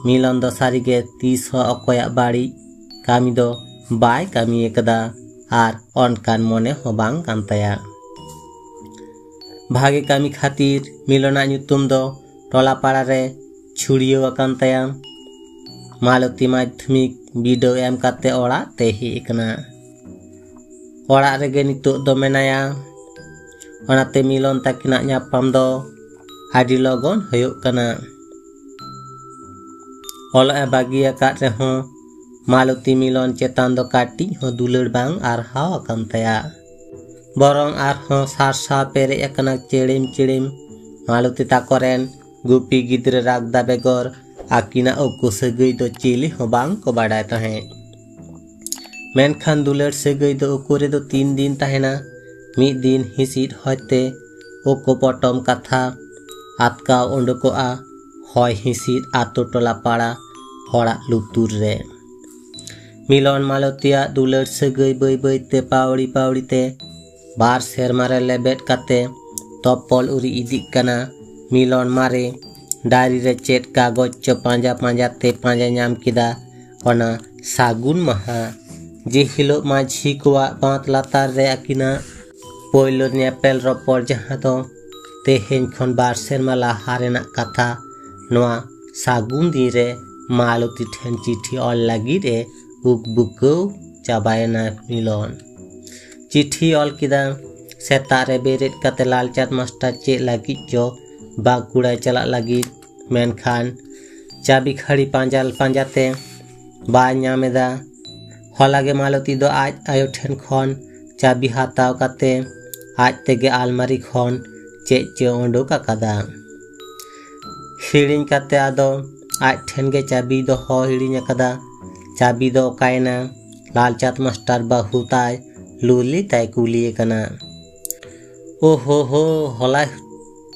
ᱢᱤᱞᱚᱱ ᱫᱚ ᱥᱟᱹᱨᱤᱜᱮ ᱛᱤᱥ ᱦᱚᱸ ᱚᱠᱚᱭᱟᱜ ᱵᱟᱹᱲᱤᱡ ᱠᱟᱹᱢᱤ ᱫᱚ ᱵᱟᱭ ᱠᱟᱹᱢᱤ ᱟᱠᱟᱫᱟ ᱟᱨ ᱚᱱᱠᱟᱱ ᱢᱚᱱᱮ ᱦᱚᱸ ᱵᱟᱝ ᱠᱟᱱ ᱛᱟᱭᱟ᱾ ᱵᱷᱟᱜᱮ ᱠᱟᱹᱢᱤ ᱠᱷᱟᱹᱛᱤᱨ ᱢᱤᱞᱚᱱᱟᱜ ᱧᱩᱛᱩᱢ ᱫᱚ ᱴᱚᱞᱟ ᱯᱟᱲᱟ ᱨᱮ ᱪᱷᱩᱲᱭᱟᱹᱣ ᱟᱠᱟᱱ ᱛᱟᱭᱟ᱾ ᱢᱟᱞᱚᱛᱤ ᱢᱟᱫᱽᱫᱷᱚᱢᱤᱠ ᱵᱤᱰᱟᱹᱣ ᱮᱢ ᱠᱟᱛᱮ ᱚᱲᱟᱜ ᱛᱮ ᱦᱮᱡ ᱟᱠᱟᱱᱟ᱾ ᱚᱲᱟᱜ ᱨᱮᱜᱮ ᱱᱤᱛᱚᱜ ᱫᱚ ᱢᱮᱱᱟᱭᱟ᱾ ᱚᱱᱟᱛᱮ ᱢᱤᱞᱚᱱ ᱛᱟᱹᱠᱤᱱᱟᱜ ᱧᱟᱯᱟᱢ ᱫᱚ ᱟᱹᱰᱤ ᱞᱚᱜᱚᱱ ᱦᱩᱭᱩᱜ ᱠᱟᱱᱟ᱾ ᱚᱞᱚᱜ ᱮ ᱵᱟᱹᱜᱤ ᱟᱠᱟᱫ ᱨᱮᱦᱚᱸ ᱢᱟᱞᱚᱛᱤ ᱢᱤᱞᱚᱱ ᱪᱮᱛᱟᱱ ᱫᱚ ᱠᱟᱹᱴᱤᱡ ᱦᱚᱸ ᱫᱩᱞᱟᱹᱲ ᱵᱟᱝ ᱟᱨᱦᱟᱣ ᱟᱠᱟᱱ ᱛᱟᱭᱟ᱾ ᱵᱚᱨᱚᱝ ᱟᱨᱦᱚᱸ ᱥᱟᱨᱥᱟᱣ ᱯᱮᱨᱮᱡ ᱟᱠᱟᱱᱟ ᱪᱮᱲᱮᱢ ᱪᱮᱲᱮᱢ᱾ ᱢᱟᱞᱚᱛᱤ ᱛᱟᱠᱚ ᱨᱮᱱ ᱜᱩᱯᱤ ᱜᱤᱫᱽᱨᱟᱹ ᱨᱟᱜᱽᱫᱟ ᱵᱮᱜᱚᱨ ᱟᱹᱠᱤᱱᱟᱜ ᱩᱠᱩ ᱥᱟᱹᱜᱟᱹᱭ ᱫᱚ ᱪᱤᱞᱤ ᱦᱚᱸ ᱵᱟᱝ ᱠᱚ ᱵᱟᱰᱟᱭ ᱛᱟᱦᱮᱸᱫ᱾ ᱢᱮᱱᱠᱷᱟᱱ ᱫᱩᱞᱟᱹᱲ ᱥᱟᱹᱜᱟᱹᱭ ᱫᱚ ᱩᱠᱩ ᱨᱮᱫᱚ ᱛᱤᱱ ᱫᱤᱱ ᱛᱟᱦᱮᱱᱟ? ᱢᱤᱫ ᱫᱤᱱ ᱦᱤᱸᱥᱤᱫ ᱦᱚᱭᱛᱮ ᱩᱠᱩ ᱯᱚᱴᱚᱢ ᱠᱟᱛᱷᱟ ᱟᱛᱠᱟᱣ ᱩᱰᱩᱠᱚᱜᱼᱟ ᱦᱚᱭ ᱦᱤᱸᱥᱤᱫ ᱟᱛᱳ ᱴᱚᱞᱟ ᱯᱟᱲᱟ ᱦᱚᱲᱟᱜ ᱞᱩᱛᱩᱨ ᱨᱮ᱾ ᱢᱤᱞᱚᱱ ᱢᱟᱞᱚᱛᱤᱭᱟᱜ ᱫᱩᱞᱟᱹᱲ ᱥᱟᱹᱜᱟᱹᱭ ᱵᱟᱹᱭ ᱵᱟᱹᱭᱛᱮ ᱯᱟᱹᱣᱲᱤ ᱯᱟᱹᱣᱲᱤ ᱛᱮ ᱵᱟᱨ ᱥᱮᱨᱢᱟ ᱨᱮ ᱞᱮᱵᱮᱫ ᱠᱟᱛᱮ ᱛᱚᱯᱚᱞ ᱩᱨᱤ ᱤᱫᱤᱜ ᱠᱟᱱᱟ᱾ ᱢᱤᱞᱚᱱ ᱢᱟᱨᱮ ᱰᱟᱭᱨᱤ ᱨᱮ ᱪᱮᱫ ᱠᱟᱜᱚᱡᱽ ᱪᱚ ᱯᱟᱸᱡᱟ ᱯᱟᱸᱡᱟ ᱛᱮ ᱯᱟᱸᱡᱟ ᱧᱟᱢ ᱠᱮᱫᱟ ᱚᱱᱟ ᱥᱟᱹᱜᱩᱱ ᱢᱟᱦᱟ, ᱡᱮ ᱦᱤᱞᱳᱜ ᱢᱟᱹᱡᱷᱤ ᱠᱚᱣᱟᱜ ᱵᱟᱸᱫᱽ ᱞᱟᱛᱟᱨ ᱨᱮ ᱟᱹᱠᱤᱱᱟᱜ ᱯᱳᱭᱞᱳ ᱧᱮᱯᱮᱞ ᱨᱚᱯᱚᱲ, ᱡᱟᱦᱟᱸ ᱫᱚ ᱛᱮᱦᱮᱧ ᱠᱷᱚᱱ ᱵᱟᱨ ᱥᱮᱨᱢᱟ ᱞᱟᱦᱟ ᱨᱮᱱᱟᱜ ᱠᱟᱛᱷᱟ, ᱱᱚᱣᱟ ᱥᱟᱹᱜᱩᱱ ᱫᱤᱱ ᱨᱮ ᱢᱟᱞᱚᱛᱤ ᱴᱷᱮᱱ ᱪᱤᱴᱷᱤ ᱚᱞ ᱞᱟᱹᱜᱤᱫ ᱮ ᱩᱠᱵᱩᱠᱟᱹᱣ ᱪᱟᱵᱟᱭᱮᱱᱟ ᱢᱤᱞᱚᱱ᱾ ᱪᱤᱴᱷᱤ ᱚᱞ ᱠᱮᱫᱟ᱾ ᱥᱮᱛᱟᱜ ᱨᱮ ᱵᱮᱨᱮᱫ ᱠᱟᱛᱮ ᱞᱟᱞᱪᱟᱸᱫᱽ ᱢᱟᱥᱴᱟᱨ ᱪᱮᱫ ᱞᱟᱹᱜᱤᱫ ᱪᱚ ᱵᱟᱸᱠᱩᱲᱟᱭ ᱪᱟᱞᱟᱜ ᱞᱟᱹᱜᱤᱫ, ᱢᱮᱱᱠᱷᱟᱱ ᱪᱟᱹᱵᱤ ᱠᱷᱟᱹᱲᱤ ᱯᱟᱸᱡᱟ ᱯᱟᱸᱡᱟᱛᱮ ᱵᱟᱭ ᱧᱟᱢ ᱮᱫᱟ᱾ ᱦᱚᱞᱟ ᱜᱮ ᱢᱟᱞᱚᱛᱤ ᱫᱚ ᱟᱡ ᱟᱭᱳ ᱴᱷᱮᱱ ᱠᱷᱚᱱ ᱪᱟᱹᱵᱤ ᱦᱟᱛᱟᱣ ᱠᱟᱛᱮ ᱟᱡ ᱛᱮᱜᱮ ᱟᱞᱢᱟᱨᱤ ᱠᱷᱚᱱ ᱪᱮᱫ ᱪᱚ ᱩᱰᱩᱠ ᱟᱠᱟᱫᱟ᱾ ᱦᱤᱲᱤᱧ ᱠᱟᱛᱮ ᱟᱫᱚ ᱟᱡ ᱴᱷᱮᱱ ᱜᱮ ᱪᱟᱹᱵᱤ ᱫᱚᱦᱚ ᱦᱤᱲᱤᱧ ᱟᱠᱟᱫᱟ᱾ ᱪᱟᱹᱵᱤ ᱫᱚ ᱚᱠᱟᱭᱮᱱᱟ? ᱞᱟᱞᱪᱟᱸᱫᱽ ᱢᱟᱥᱴᱟᱨ ᱵᱟᱹᱦᱩ ᱛᱟᱭ ᱞᱩᱞᱤ ᱛᱟᱭ ᱠᱩᱞᱤᱭᱮ ᱠᱟᱱᱟ᱾ ᱳ ᱦᱳ ᱦᱳ, ᱦᱚᱞᱟ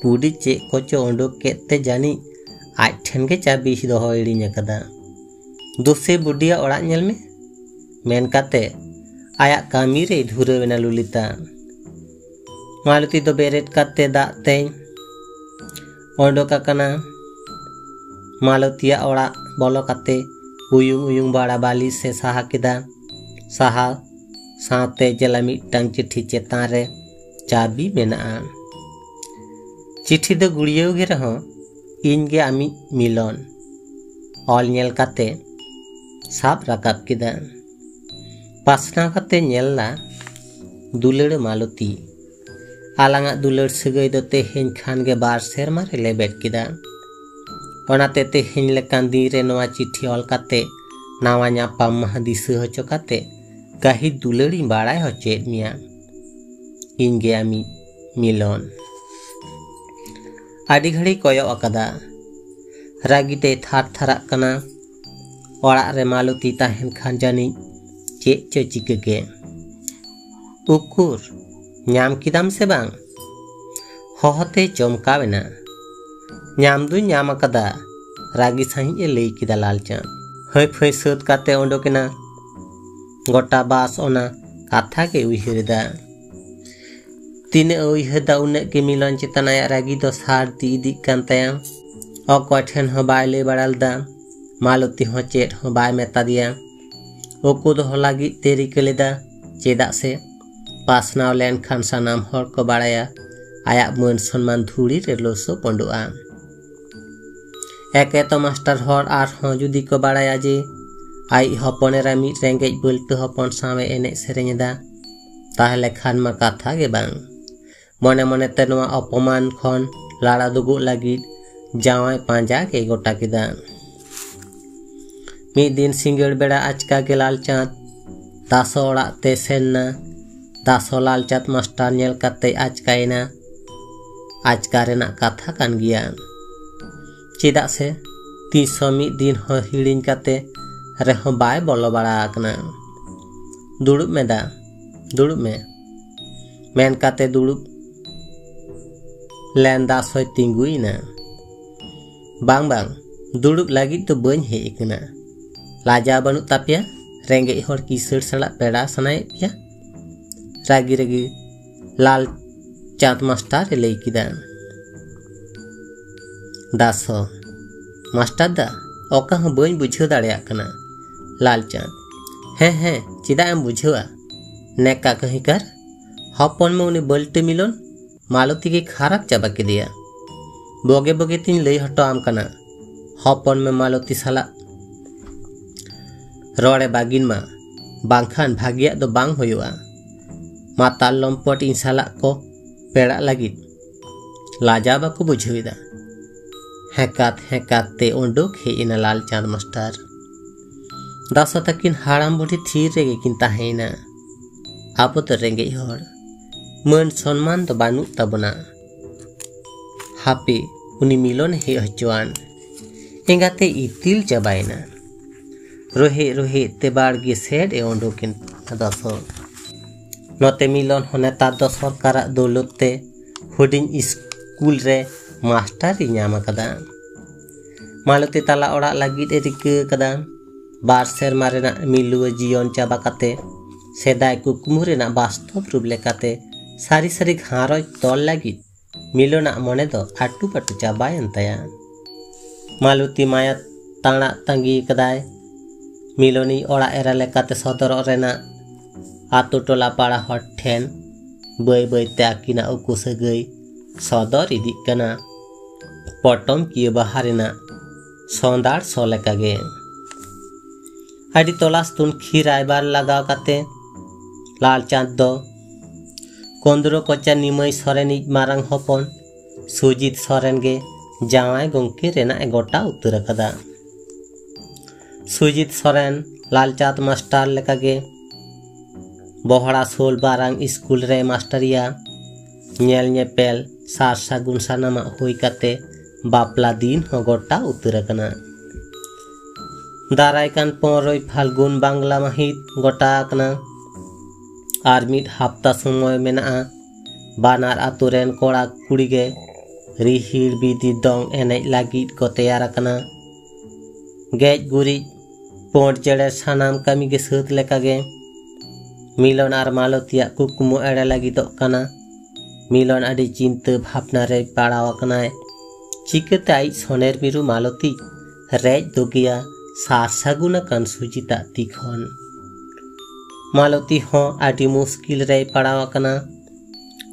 ᱵᱩᱰᱤ ᱪᱮᱫ ᱠᱚᱪᱚ ᱩᱰᱩᱠ ᱠᱮᱫ ᱛᱮ ᱡᱟᱹᱱᱤᱡ ᱟᱡ ᱴᱷᱮᱱ ᱜᱮ ᱪᱟᱹᱵᱤ ᱫᱚᱦᱚ ᱦᱤᱲᱤᱧ ᱟᱠᱟᱫᱟ᱾ ᱫᱩᱥᱮ ᱵᱩᱰᱤᱭᱟᱜ ᱚᱲᱟᱜ ᱧᱮᱞ ᱢᱮ, ᱢᱮᱱ ᱠᱟᱛᱮ ᱟᱭᱟᱜ ᱠᱟᱹᱢᱤ ᱨᱮᱭ ᱫᱷᱩᱨᱟᱹᱣ ᱮᱱᱟ ᱞᱚᱞᱤᱛᱟ᱾ ᱢᱟᱞᱚᱛᱤ ᱫᱚ ᱵᱮᱨᱮᱫ ᱠᱟᱛᱮ ᱫᱟᱜ ᱛᱮᱭ ᱚᱰᱚᱠ ᱟᱠᱟᱱᱟ᱾ ᱢᱟᱞᱚᱛᱤᱭᱟᱜ ᱚᱲᱟᱜ ᱵᱚᱞᱚ ᱠᱟᱛᱮ ᱩᱭᱩᱝ ᱩᱭᱩᱝ ᱵᱟᱲᱟ ᱵᱟᱹᱞᱤᱥ ᱮ ᱥᱟᱦᱟ ᱠᱮᱫᱟ᱾ ᱥᱟᱦᱟ ᱥᱟᱶᱛᱮ ᱡᱮᱞᱟ ᱢᱤᱫᱴᱟᱝ ᱪᱤᱴᱷᱤ ᱪᱮᱛᱟᱱ ᱨᱮ ᱪᱟᱵᱤ ᱢᱮᱱᱟᱜᱼᱟ᱾ ᱪᱤᱴᱷᱤ ᱫᱚ ᱜᱩᱲᱭᱟᱹᱣ ᱜᱮ ᱨᱮᱦᱚᱸ, "ᱤᱧ ᱜᱮ ᱟᱢᱤᱡ ᱢᱤᱞᱚᱱ" ᱚᱞ ᱧᱮᱞ ᱠᱟᱛᱮ ᱥᱟᱵ ᱨᱟᱠᱟᱵ ᱠᱮᱫᱟ᱾ ᱯᱟᱥᱱᱟᱣ ᱠᱟᱛᱮ ᱧᱮᱞ ᱞᱟ, ᱫᱩᱞᱟᱹᱲ ᱢᱟᱞᱚᱛᱤ, ᱟᱞᱟᱝᱟᱜ ᱫᱩᱞᱟᱹᱲ ᱥᱟᱹᱜᱟᱹᱭ ᱫᱚ ᱛᱮᱦᱮᱧ ᱠᱷᱟᱱ ᱜᱮ ᱵᱟᱨ ᱥᱮᱨᱢᱟ ᱨᱮ ᱞᱮᱵᱮᱫ ᱠᱮᱫᱟ᱾ ᱚᱱᱟᱛᱮ ᱛᱮᱦᱮᱧ ᱞᱮᱠᱟᱱ ᱫᱤᱱ ᱨᱮ ᱱᱚᱣᱟ ᱪᱤᱴᱷᱤ ᱚᱞ ᱠᱟᱛᱮ, ᱱᱟᱣᱟ ᱧᱟᱯᱟᱢ ᱢᱟᱦᱟ ᱫᱤᱥᱟᱹ ᱦᱚᱪᱚ ᱠᱟᱛᱮ, ᱜᱟᱹᱦᱤᱨ ᱫᱩᱞᱟᱹᱲᱤᱧ ᱵᱟᱲᱟᱭ ᱦᱚᱪᱚᱭᱮᱫ ᱢᱮᱭᱟ᱾ ᱤᱧ ᱜᱮ ᱟᱢᱤᱡ ᱢᱤᱞᱚᱱ᱾ ᱟᱹᱰᱤ ᱜᱷᱟᱹᱲᱤ ᱠᱚᱭᱚᱜ ᱟᱠᱟᱫᱟ᱾ ᱨᱟᱹᱜᱤ ᱛᱮᱭ ᱛᱷᱟᱨ ᱛᱷᱟᱨᱟᱜ ᱠᱟᱱᱟ᱾ ᱚᱲᱟᱜ ᱨᱮ ᱢᱟᱞᱚᱛᱤ ᱛᱟᱦᱮᱱ ᱠᱷᱟᱱ ᱡᱟᱹᱱᱤᱡ ᱪᱮᱫ ᱪᱚ ᱪᱤᱠᱟᱹ ᱠᱮ᱾ "ᱩᱠᱩᱨ, ᱧᱟᱢ ᱠᱮᱫᱟᱢ ᱥᱮ ᱵᱟᱝ?" ᱦᱚᱦᱚᱛᱮᱭ ᱪᱚᱢᱠᱟᱣ ᱮᱱᱟ᱾ "ᱧᱟᱢ ᱫᱩᱧ ᱧᱟᱢ ᱟᱠᱟᱫᱟ," ᱨᱟᱹᱜᱤ ᱥᱟᱺᱦᱤᱡ ᱮ ᱞᱟᱹᱭ ᱠᱮᱫᱟ ᱞᱟᱞᱪᱟᱸᱫᱽ᱾ ᱦᱟᱹᱭ ᱯᱷᱟᱹᱭ ᱥᱟᱹᱛ ᱠᱟᱛᱮ ᱚᱰᱚᱠ ᱮᱱᱟ᱾ ᱜᱚᱴᱟ ᱵᱟᱥ ᱚᱱᱟ ᱠᱟᱛᱷᱟ ᱜᱮ ᱩᱭᱦᱟᱹᱨ ᱮᱫᱟ᱾ ᱛᱤᱱᱟᱹᱜ ᱮ ᱩᱭᱦᱟᱹᱨ ᱮᱫᱟ, ᱩᱱᱟᱹᱜ ᱜᱮ ᱢᱤᱞᱚᱱ ᱪᱮᱛᱟᱱ ᱟᱭᱟᱜ ᱨᱟᱹᱜᱤ ᱫᱚ ᱥᱟᱹᱨᱫᱤ ᱤᱫᱤᱜ ᱠᱟᱱ ᱛᱟᱭᱟ᱾ ᱚᱠᱚᱭ ᱴᱷᱮᱱ ᱦᱚᱸ ᱵᱟᱭ ᱞᱟᱹᱭ ᱵᱟᱲᱟ ᱞᱮᱫᱟ᱾ ᱢᱟᱞᱚᱛᱤ ᱦᱚᱸ ᱪᱮᱫ ᱦᱚᱸ ᱵᱟᱭ ᱢᱮᱛᱟ ᱫᱮᱭᱟ᱾ ᱩᱠᱩ ᱫᱚᱦᱚ ᱞᱟᱹᱜᱤᱫ ᱛᱮ ᱨᱤᱠᱟᱹ ᱞᱮᱫᱟ, ᱪᱮᱫᱟᱜ ᱥᱮ ᱯᱟᱥᱱᱟᱣ ᱞᱮᱱᱠᱷᱟᱱ ᱥᱟᱱᱟᱢ ᱦᱚᱲ ᱠᱚ ᱵᱟᱲᱟᱭᱟ ᱟᱭᱟᱜ ᱢᱟᱹᱱ ᱥᱚᱱᱢᱟᱱ ᱫᱷᱩᱲᱤ ᱨᱮ ᱞᱚᱥᱚ ᱯᱚᱸᱰᱚᱜᱼᱟ᱾ ᱮᱠᱮ ᱛᱚ ᱢᱟᱥᱴᱟᱨ ᱦᱚᱲ ᱟᱨᱦᱚᱸ ᱡᱩᱫᱤ ᱠᱚ ᱵᱟᱲᱟᱭᱟ ᱡᱮ ᱟᱡ ᱦᱚᱯᱚᱱ ᱮᱨᱟ ᱢᱤᱫ ᱨᱮᱸᱜᱮᱡ ᱵᱟᱹᱞᱴᱟᱹ ᱦᱚᱯᱚᱱ ᱥᱟᱶ ᱮ ᱮᱱᱮᱡ ᱥᱮᱨᱮᱧ ᱮᱫᱟ, ᱛᱟᱦᱞᱮ ᱠᱷᱟᱱ ᱢᱟ ᱠᱟᱛᱷᱟ ᱜᱮ ᱵᱟᱝ᱾ ᱢᱚᱱᱮ ᱢᱚᱱᱮᱛᱮ ᱱᱚᱣᱟ ᱚᱯᱚᱢᱟᱱ ᱠᱷᱚᱱ ᱞᱟᱲᱟ ᱫᱩᱜᱩᱜ ᱞᱟᱹᱜᱤᱫ ᱡᱟᱶᱟᱭ ᱯᱟᱸᱡᱟ ᱜᱮ ᱜᱚᱴᱟ ᱠᱮᱫᱟ᱾ ᱢᱤᱫ ᱫᱤᱱ ᱥᱤᱸᱜᱟᱹᱲ ᱵᱮᱲᱟ ᱟᱪᱠᱟ ᱜᱮ ᱞᱟᱞᱪᱟᱸᱫᱽ ᱫᱟᱥᱚ ᱚᱲᱟᱜ ᱛᱮ ᱥᱮᱱ ᱱᱟ᱾ ᱫᱟᱥᱚ ᱞᱟᱞᱪᱟᱸᱫᱽ ᱢᱟᱥᱴᱟᱨ ᱧᱮᱞ ᱠᱟᱛᱮᱭ ᱟᱪᱠᱟᱭᱮᱱᱟ᱾ ᱟᱪᱠᱟ ᱨᱮᱱᱟᱜ ᱠᱟᱛᱷᱟ ᱠᱟᱱ ᱜᱮᱭᱟ, ᱪᱮᱫᱟᱜ ᱥᱮ ᱛᱤᱥ ᱦᱚᱸ ᱢᱤᱫ ᱫᱤᱱ ᱦᱚᱸ ᱦᱤᱲᱤᱧ ᱠᱟᱛᱮ ᱨᱮᱦᱚᱸ ᱵᱟᱭ ᱵᱚᱞᱚ ᱵᱟᱲᱟ ᱟᱠᱟᱱᱟ᱾ "ᱫᱩᱲᱩᱵ ᱢᱮ ᱫᱟ, ᱫᱩᱲᱩᱵ ᱢᱮ," ᱢᱮᱱ ᱠᱟᱛᱮ ᱫᱩᱲᱩᱵ ᱞᱮᱱ ᱫᱟᱥᱚᱭ ᱛᱤᱸᱜᱩᱭᱮᱱᱟ᱾ "ᱵᱟᱝ, ᱵᱟᱝ, ᱫᱩᱲᱩᱵ ᱞᱟᱹᱜᱤᱫ ᱫᱚ ᱵᱟᱹᱧ ᱦᱮᱡ ᱟᱠᱟᱱᱟ᱾ ᱞᱟᱡᱟᱣ ᱵᱟᱹᱱᱩᱜ ᱛᱟᱯᱮᱭᱟ? ᱨᱮᱸᱜᱮᱡ ᱦᱚᱲ ᱠᱤᱥᱟᱹᱲ ᱥᱟᱞᱟᱜ ᱯᱮᱲᱟ ᱥᱟᱱᱟᱭᱮᱫ ᱯᱮᱭᱟ?" ᱨᱟᱹᱜᱤ ᱨᱟᱹᱜᱤ ᱞᱟᱞ ᱪᱟᱸᱫᱽ ᱢᱟᱥᱴᱟᱨ ᱮ ᱞᱟᱹᱭ ᱠᱮᱫᱟ᱾ ᱫᱟᱥᱚ, ᱢᱟᱥᱴᱟᱨ ᱫᱟ, ᱚᱠᱟ ᱦᱚᱸ ᱵᱟᱹᱧ ᱵᱩᱡᱷᱟᱹᱣ ᱫᱟᱲᱮᱭᱟᱜ ᱠᱟᱱᱟ᱾ ᱞᱟᱞᱪᱟᱸᱫᱽ, ᱦᱮᱸ ᱦᱮᱸ, ᱪᱮᱫᱟᱜ ᱮᱢ ᱵᱩᱡᱷᱟᱹᱣᱟ? ᱱᱮᱠᱟ ᱠᱟᱹᱦᱤᱠᱟᱨ, ᱦᱚᱯᱚᱱ ᱢᱮ ᱩᱱᱤ ᱵᱟᱹᱞᱴᱤ ᱢᱤᱞᱚᱱ, ᱢᱟᱞᱚᱛᱤ ᱜᱮ ᱠᱷᱟᱨᱟᱯ ᱪᱟᱵᱟ ᱠᱮᱫᱮᱭᱟ᱾ ᱵᱚᱜᱮ ᱵᱚᱜᱮ ᱛᱤᱧ ᱞᱟᱹᱭ ᱦᱚᱴᱚ ᱟᱢ ᱠᱟᱱᱟ, ᱦᱚᱯᱚᱱ ᱢᱮ ᱢᱟᱞᱚᱛᱤ ᱥᱟᱞᱟᱜ ᱨᱚᱲᱮ ᱵᱟᱹᱜᱤᱱ ᱢᱟ, ᱵᱟᱝᱠᱷᱟᱱ ᱵᱷᱟᱹᱜᱤᱭᱟᱜ ᱫᱚ ᱵᱟᱝ ᱦᱩᱭᱩᱜᱼᱟ᱾ ᱢᱟᱛᱟᱞ ᱞᱚᱢᱯᱚᱴ ᱤᱧ ᱥᱟᱞᱟᱜ ᱠᱚ ᱯᱮᱲᱟᱜ ᱞᱟᱹᱜᱤᱫ ᱞᱟᱡᱟᱣ ᱵᱟᱠᱚ ᱵᱩᱡᱷᱟᱹᱣ ᱮᱫᱟ᱾ ᱦᱮᱸᱠᱟᱛ ᱦᱮᱸᱠᱟᱛ ᱛᱮ ᱩᱰᱩᱠ ᱦᱮᱡ ᱮᱱᱟ ᱞᱟᱞᱪᱟᱸᱫᱽ ᱢᱟᱥᱴᱟᱨ᱾ ᱫᱟᱥᱚ ᱛᱟᱹᱠᱤᱱ ᱦᱟᱲᱟᱢ ᱵᱩᱰᱷᱤ ᱛᱷᱤᱨ ᱨᱮᱜᱮ ᱠᱤᱱ ᱛᱟᱦᱮᱸᱭᱮᱱᱟ᱾ ᱟᱵᱚ ᱫᱚ ᱨᱮᱸᱜᱮᱡ ᱦᱚᱲ, ᱢᱟᱹᱱ ᱥᱚᱱᱢᱟᱱ ᱫᱚ ᱵᱟᱹᱱᱩᱜ ᱛᱟᱵᱚᱱᱟ᱾ ᱦᱟᱯᱮ, ᱩᱱᱤ ᱢᱤᱞᱚᱱᱮ ᱦᱮᱡ ᱦᱚᱪᱚᱣᱟᱱ᱾ ᱮᱸᱜᱟᱛᱮ ᱤᱛᱤᱞ ᱪᱟᱵᱟᱭᱮᱱᱟ᱾ ᱨᱚᱦᱮᱫ ᱨᱚᱦᱮᱫ ᱛᱮ ᱵᱟᱲᱜᱮ ᱥᱮᱫ ᱮ ᱩᱰᱩᱠᱮᱱ ᱫᱟᱥᱚ᱾ ᱱᱚᱛᱮ ᱢᱤᱞᱚᱱ ᱦᱚᱸ ᱱᱮᱛᱟᱨ ᱫᱚ ᱥᱚᱨᱠᱟᱨᱟᱜ ᱫᱚᱣᱞᱚᱛ ᱛᱮ ᱦᱩᱰᱤᱧ ᱤᱥᱠᱩᱞ ᱨᱮ ᱢᱟᱥᱴᱟᱨ ᱮ ᱧᱟᱢ ᱟᱠᱟᱫᱟ᱾ ᱢᱟᱞᱚᱛᱤ ᱛᱟᱞᱟ ᱚᱲᱟᱜ ᱞᱟᱹᱜᱤᱫ ᱮ ᱨᱤᱠᱟᱹ ᱟᱠᱟᱫᱟ᱾ ᱵᱟᱨ ᱥᱮᱨᱢᱟ ᱨᱮᱱᱟᱜ ᱢᱤᱞᱩᱣᱟᱹ ᱡᱤᱭᱚᱱ ᱪᱟᱵᱟ ᱠᱟᱛᱮ ᱥᱮᱫᱟᱭ ᱠᱩᱠᱢᱩ ᱨᱮᱱᱟᱜ ᱵᱟᱥᱛᱚᱵ ᱨᱩᱯ ᱞᱮᱠᱟᱛᱮ ᱥᱟᱹᱨᱤ ᱥᱟᱹᱨᱤ ᱜᱷᱟᱨᱚᱸᱡᱽ ᱛᱚᱞ ᱞᱟᱹᱜᱤᱫ ᱢᱤᱞᱚᱱᱟᱜ ᱢᱚᱱᱮ ᱫᱚ ᱟᱹᱴᱩ ᱯᱟᱹᱴᱩ ᱪᱟᱵᱟᱭᱮᱱ ᱛᱟᱭᱟ᱾ ᱢᱟᱞᱚᱛᱤ ᱢᱟᱭᱟ ᱛᱟᱬᱟᱜ ᱛᱟᱺᱜᱤ ᱠᱟᱫᱟᱭ᱾ ᱢᱤᱞᱚᱱᱤᱡ ᱚᱲᱟᱜ ᱮᱨᱟ ᱞᱮᱠᱟᱛᱮ ᱥᱚᱫᱚᱨᱚᱜ ᱨᱮᱱᱟᱜ ᱟᱛᱳ ᱴᱚᱞᱟ ᱯᱟᱲᱟ ᱦᱚᱲ ᱴᱷᱮᱱ ᱵᱟᱹᱭ ᱵᱟᱹᱭᱛᱮ ᱟᱹᱠᱤᱱᱟᱜ ᱩᱠᱩ ᱥᱟᱹᱜᱟᱹᱭ ᱥᱚᱫᱚᱨ ᱤᱫᱤᱜ ᱠᱟᱱᱟ᱾ ᱯᱚᱴᱚᱢ ᱠᱤᱭᱟᱹ ᱵᱟᱦᱟ ᱨᱮᱱᱟᱜ ᱥᱚᱸᱫᱟᱲ ᱥᱚ ᱞᱮᱠᱟᱜᱮ᱾ ᱟᱹᱰᱤ ᱛᱚᱞᱟᱥ ᱛᱩᱱᱠᱷᱤ ᱨᱟᱭᱵᱟᱨ ᱞᱟᱜᱟᱣ ᱠᱟᱛᱮ ᱞᱟᱞᱪᱟᱸᱫᱽ ᱫᱚ ᱠᱚᱸᱫᱽᱨᱚ ᱠᱚᱪᱟ ᱱᱤᱢᱟᱹᱭ ᱥᱚᱨᱮᱱᱤᱡ ᱢᱟᱨᱟᱝ ᱦᱚᱯᱚᱱ ᱥᱩᱡᱤᱛ ᱥᱚᱨᱮᱱ ᱜᱮ ᱡᱟᱶᱟᱭ ᱜᱚᱢᱠᱮ ᱨᱮᱱᱟᱜ ᱮ ᱜᱚᱴᱟ ᱩᱛᱟᱹᱨ ᱟᱠᱟᱫᱟ᱾ ᱥᱩᱡᱤᱛ ᱥᱚᱨᱮᱱ ᱞᱟᱞᱪᱟᱸᱫᱽ ᱢᱟᱥᱴᱟᱨ ᱞᱮᱠᱟᱜᱮ ᱵᱚᱦᱲᱟ ᱥᱳᱞ ᱢᱟᱨᱟᱝ ᱤᱥᱠᱩᱞ ᱨᱮ ᱢᱟᱥᱴᱟᱨᱤᱭᱟ᱾ ᱧᱮᱞ ᱧᱮᱯᱮᱞ ᱥᱟᱨ ᱥᱟᱹᱜᱩᱱ ᱥᱟᱱᱟᱢᱟᱜ ᱦᱩᱭ ᱠᱟᱛᱮ ᱵᱟᱯᱞᱟ ᱫᱤᱱ ᱦᱚᱸ ᱜᱚᱴᱟ ᱩᱛᱟᱹᱨ ᱟᱠᱟᱱᱟ᱾ ᱫᱟᱨᱟᱭ ᱠᱟᱱ ᱯᱚᱱᱨᱚᱭ ᱯᱷᱟᱞᱜᱩᱱ ᱵᱟᱝᱞᱟ ᱢᱟᱹᱦᱤᱛ ᱜᱚᱴᱟ ᱟᱠᱟᱱᱟ᱾ ᱟᱨ ᱢᱤᱫ ᱦᱟᱯᱛᱟ ᱥᱚᱢᱚᱭ ᱢᱮᱱᱟᱜᱼᱟ᱾ ᱵᱟᱱᱟᱨ ᱟᱛᱳ ᱨᱮᱱ ᱠᱚᱲᱟ ᱠᱩᱲᱤ ᱜᱮ ᱨᱤᱦᱤᱲ ᱵᱤᱫᱤ ᱫᱚᱝ ᱮᱱᱮᱡ ᱞᱟᱹᱜᱤᱫ ᱠᱚ ᱛᱮᱭᱟᱨ ᱟᱠᱟᱱᱟ᱾ ᱜᱮᱡ ᱜᱩᱨᱤᱡ ᱯᱳᱸᱰ ᱡᱮᱲᱮᱨ ᱥᱟᱱᱟᱢ ᱠᱟᱹᱢᱤ ᱜᱮ ᱥᱟᱹᱛ ᱞᱮᱠᱟᱜᱮ ᱢᱤᱞᱚᱱ ᱟᱨ ᱢᱟᱞᱚᱛᱤᱭᱟᱜ ᱠᱩᱠᱢᱩ ᱮᱲᱮ ᱞᱟᱹᱜᱤᱫᱚᱜ ᱠᱟᱱᱟ᱾ ᱢᱤᱞᱚᱱ ᱟᱹᱰᱤ ᱪᱤᱱᱛᱟᱹ ᱵᱷᱟᱵᱽᱱᱟ ᱨᱮᱭ ᱯᱟᱲᱟᱣ ᱟᱠᱟᱱᱟᱭ᱾ ᱪᱤᱠᱟᱹᱛᱮ ᱟᱡ ᱥᱚᱱᱮᱨ ᱢᱤᱨᱩ ᱢᱟᱞᱚᱛᱤ ᱨᱮᱡ ᱫᱚᱜᱮᱭᱟ ᱥᱟᱨ ᱥᱟᱹᱜᱩᱱ ᱟᱠᱟᱱ ᱥᱩᱡᱤᱛᱟᱜ ᱛᱤ ᱠᱷᱚᱱ? ᱢᱟᱞᱚᱛᱤ ᱦᱚᱸ ᱟᱹᱰᱤ ᱢᱩᱥᱠᱤᱞ ᱨᱮᱭ ᱯᱟᱲᱟᱣ ᱟᱠᱟᱱᱟ᱾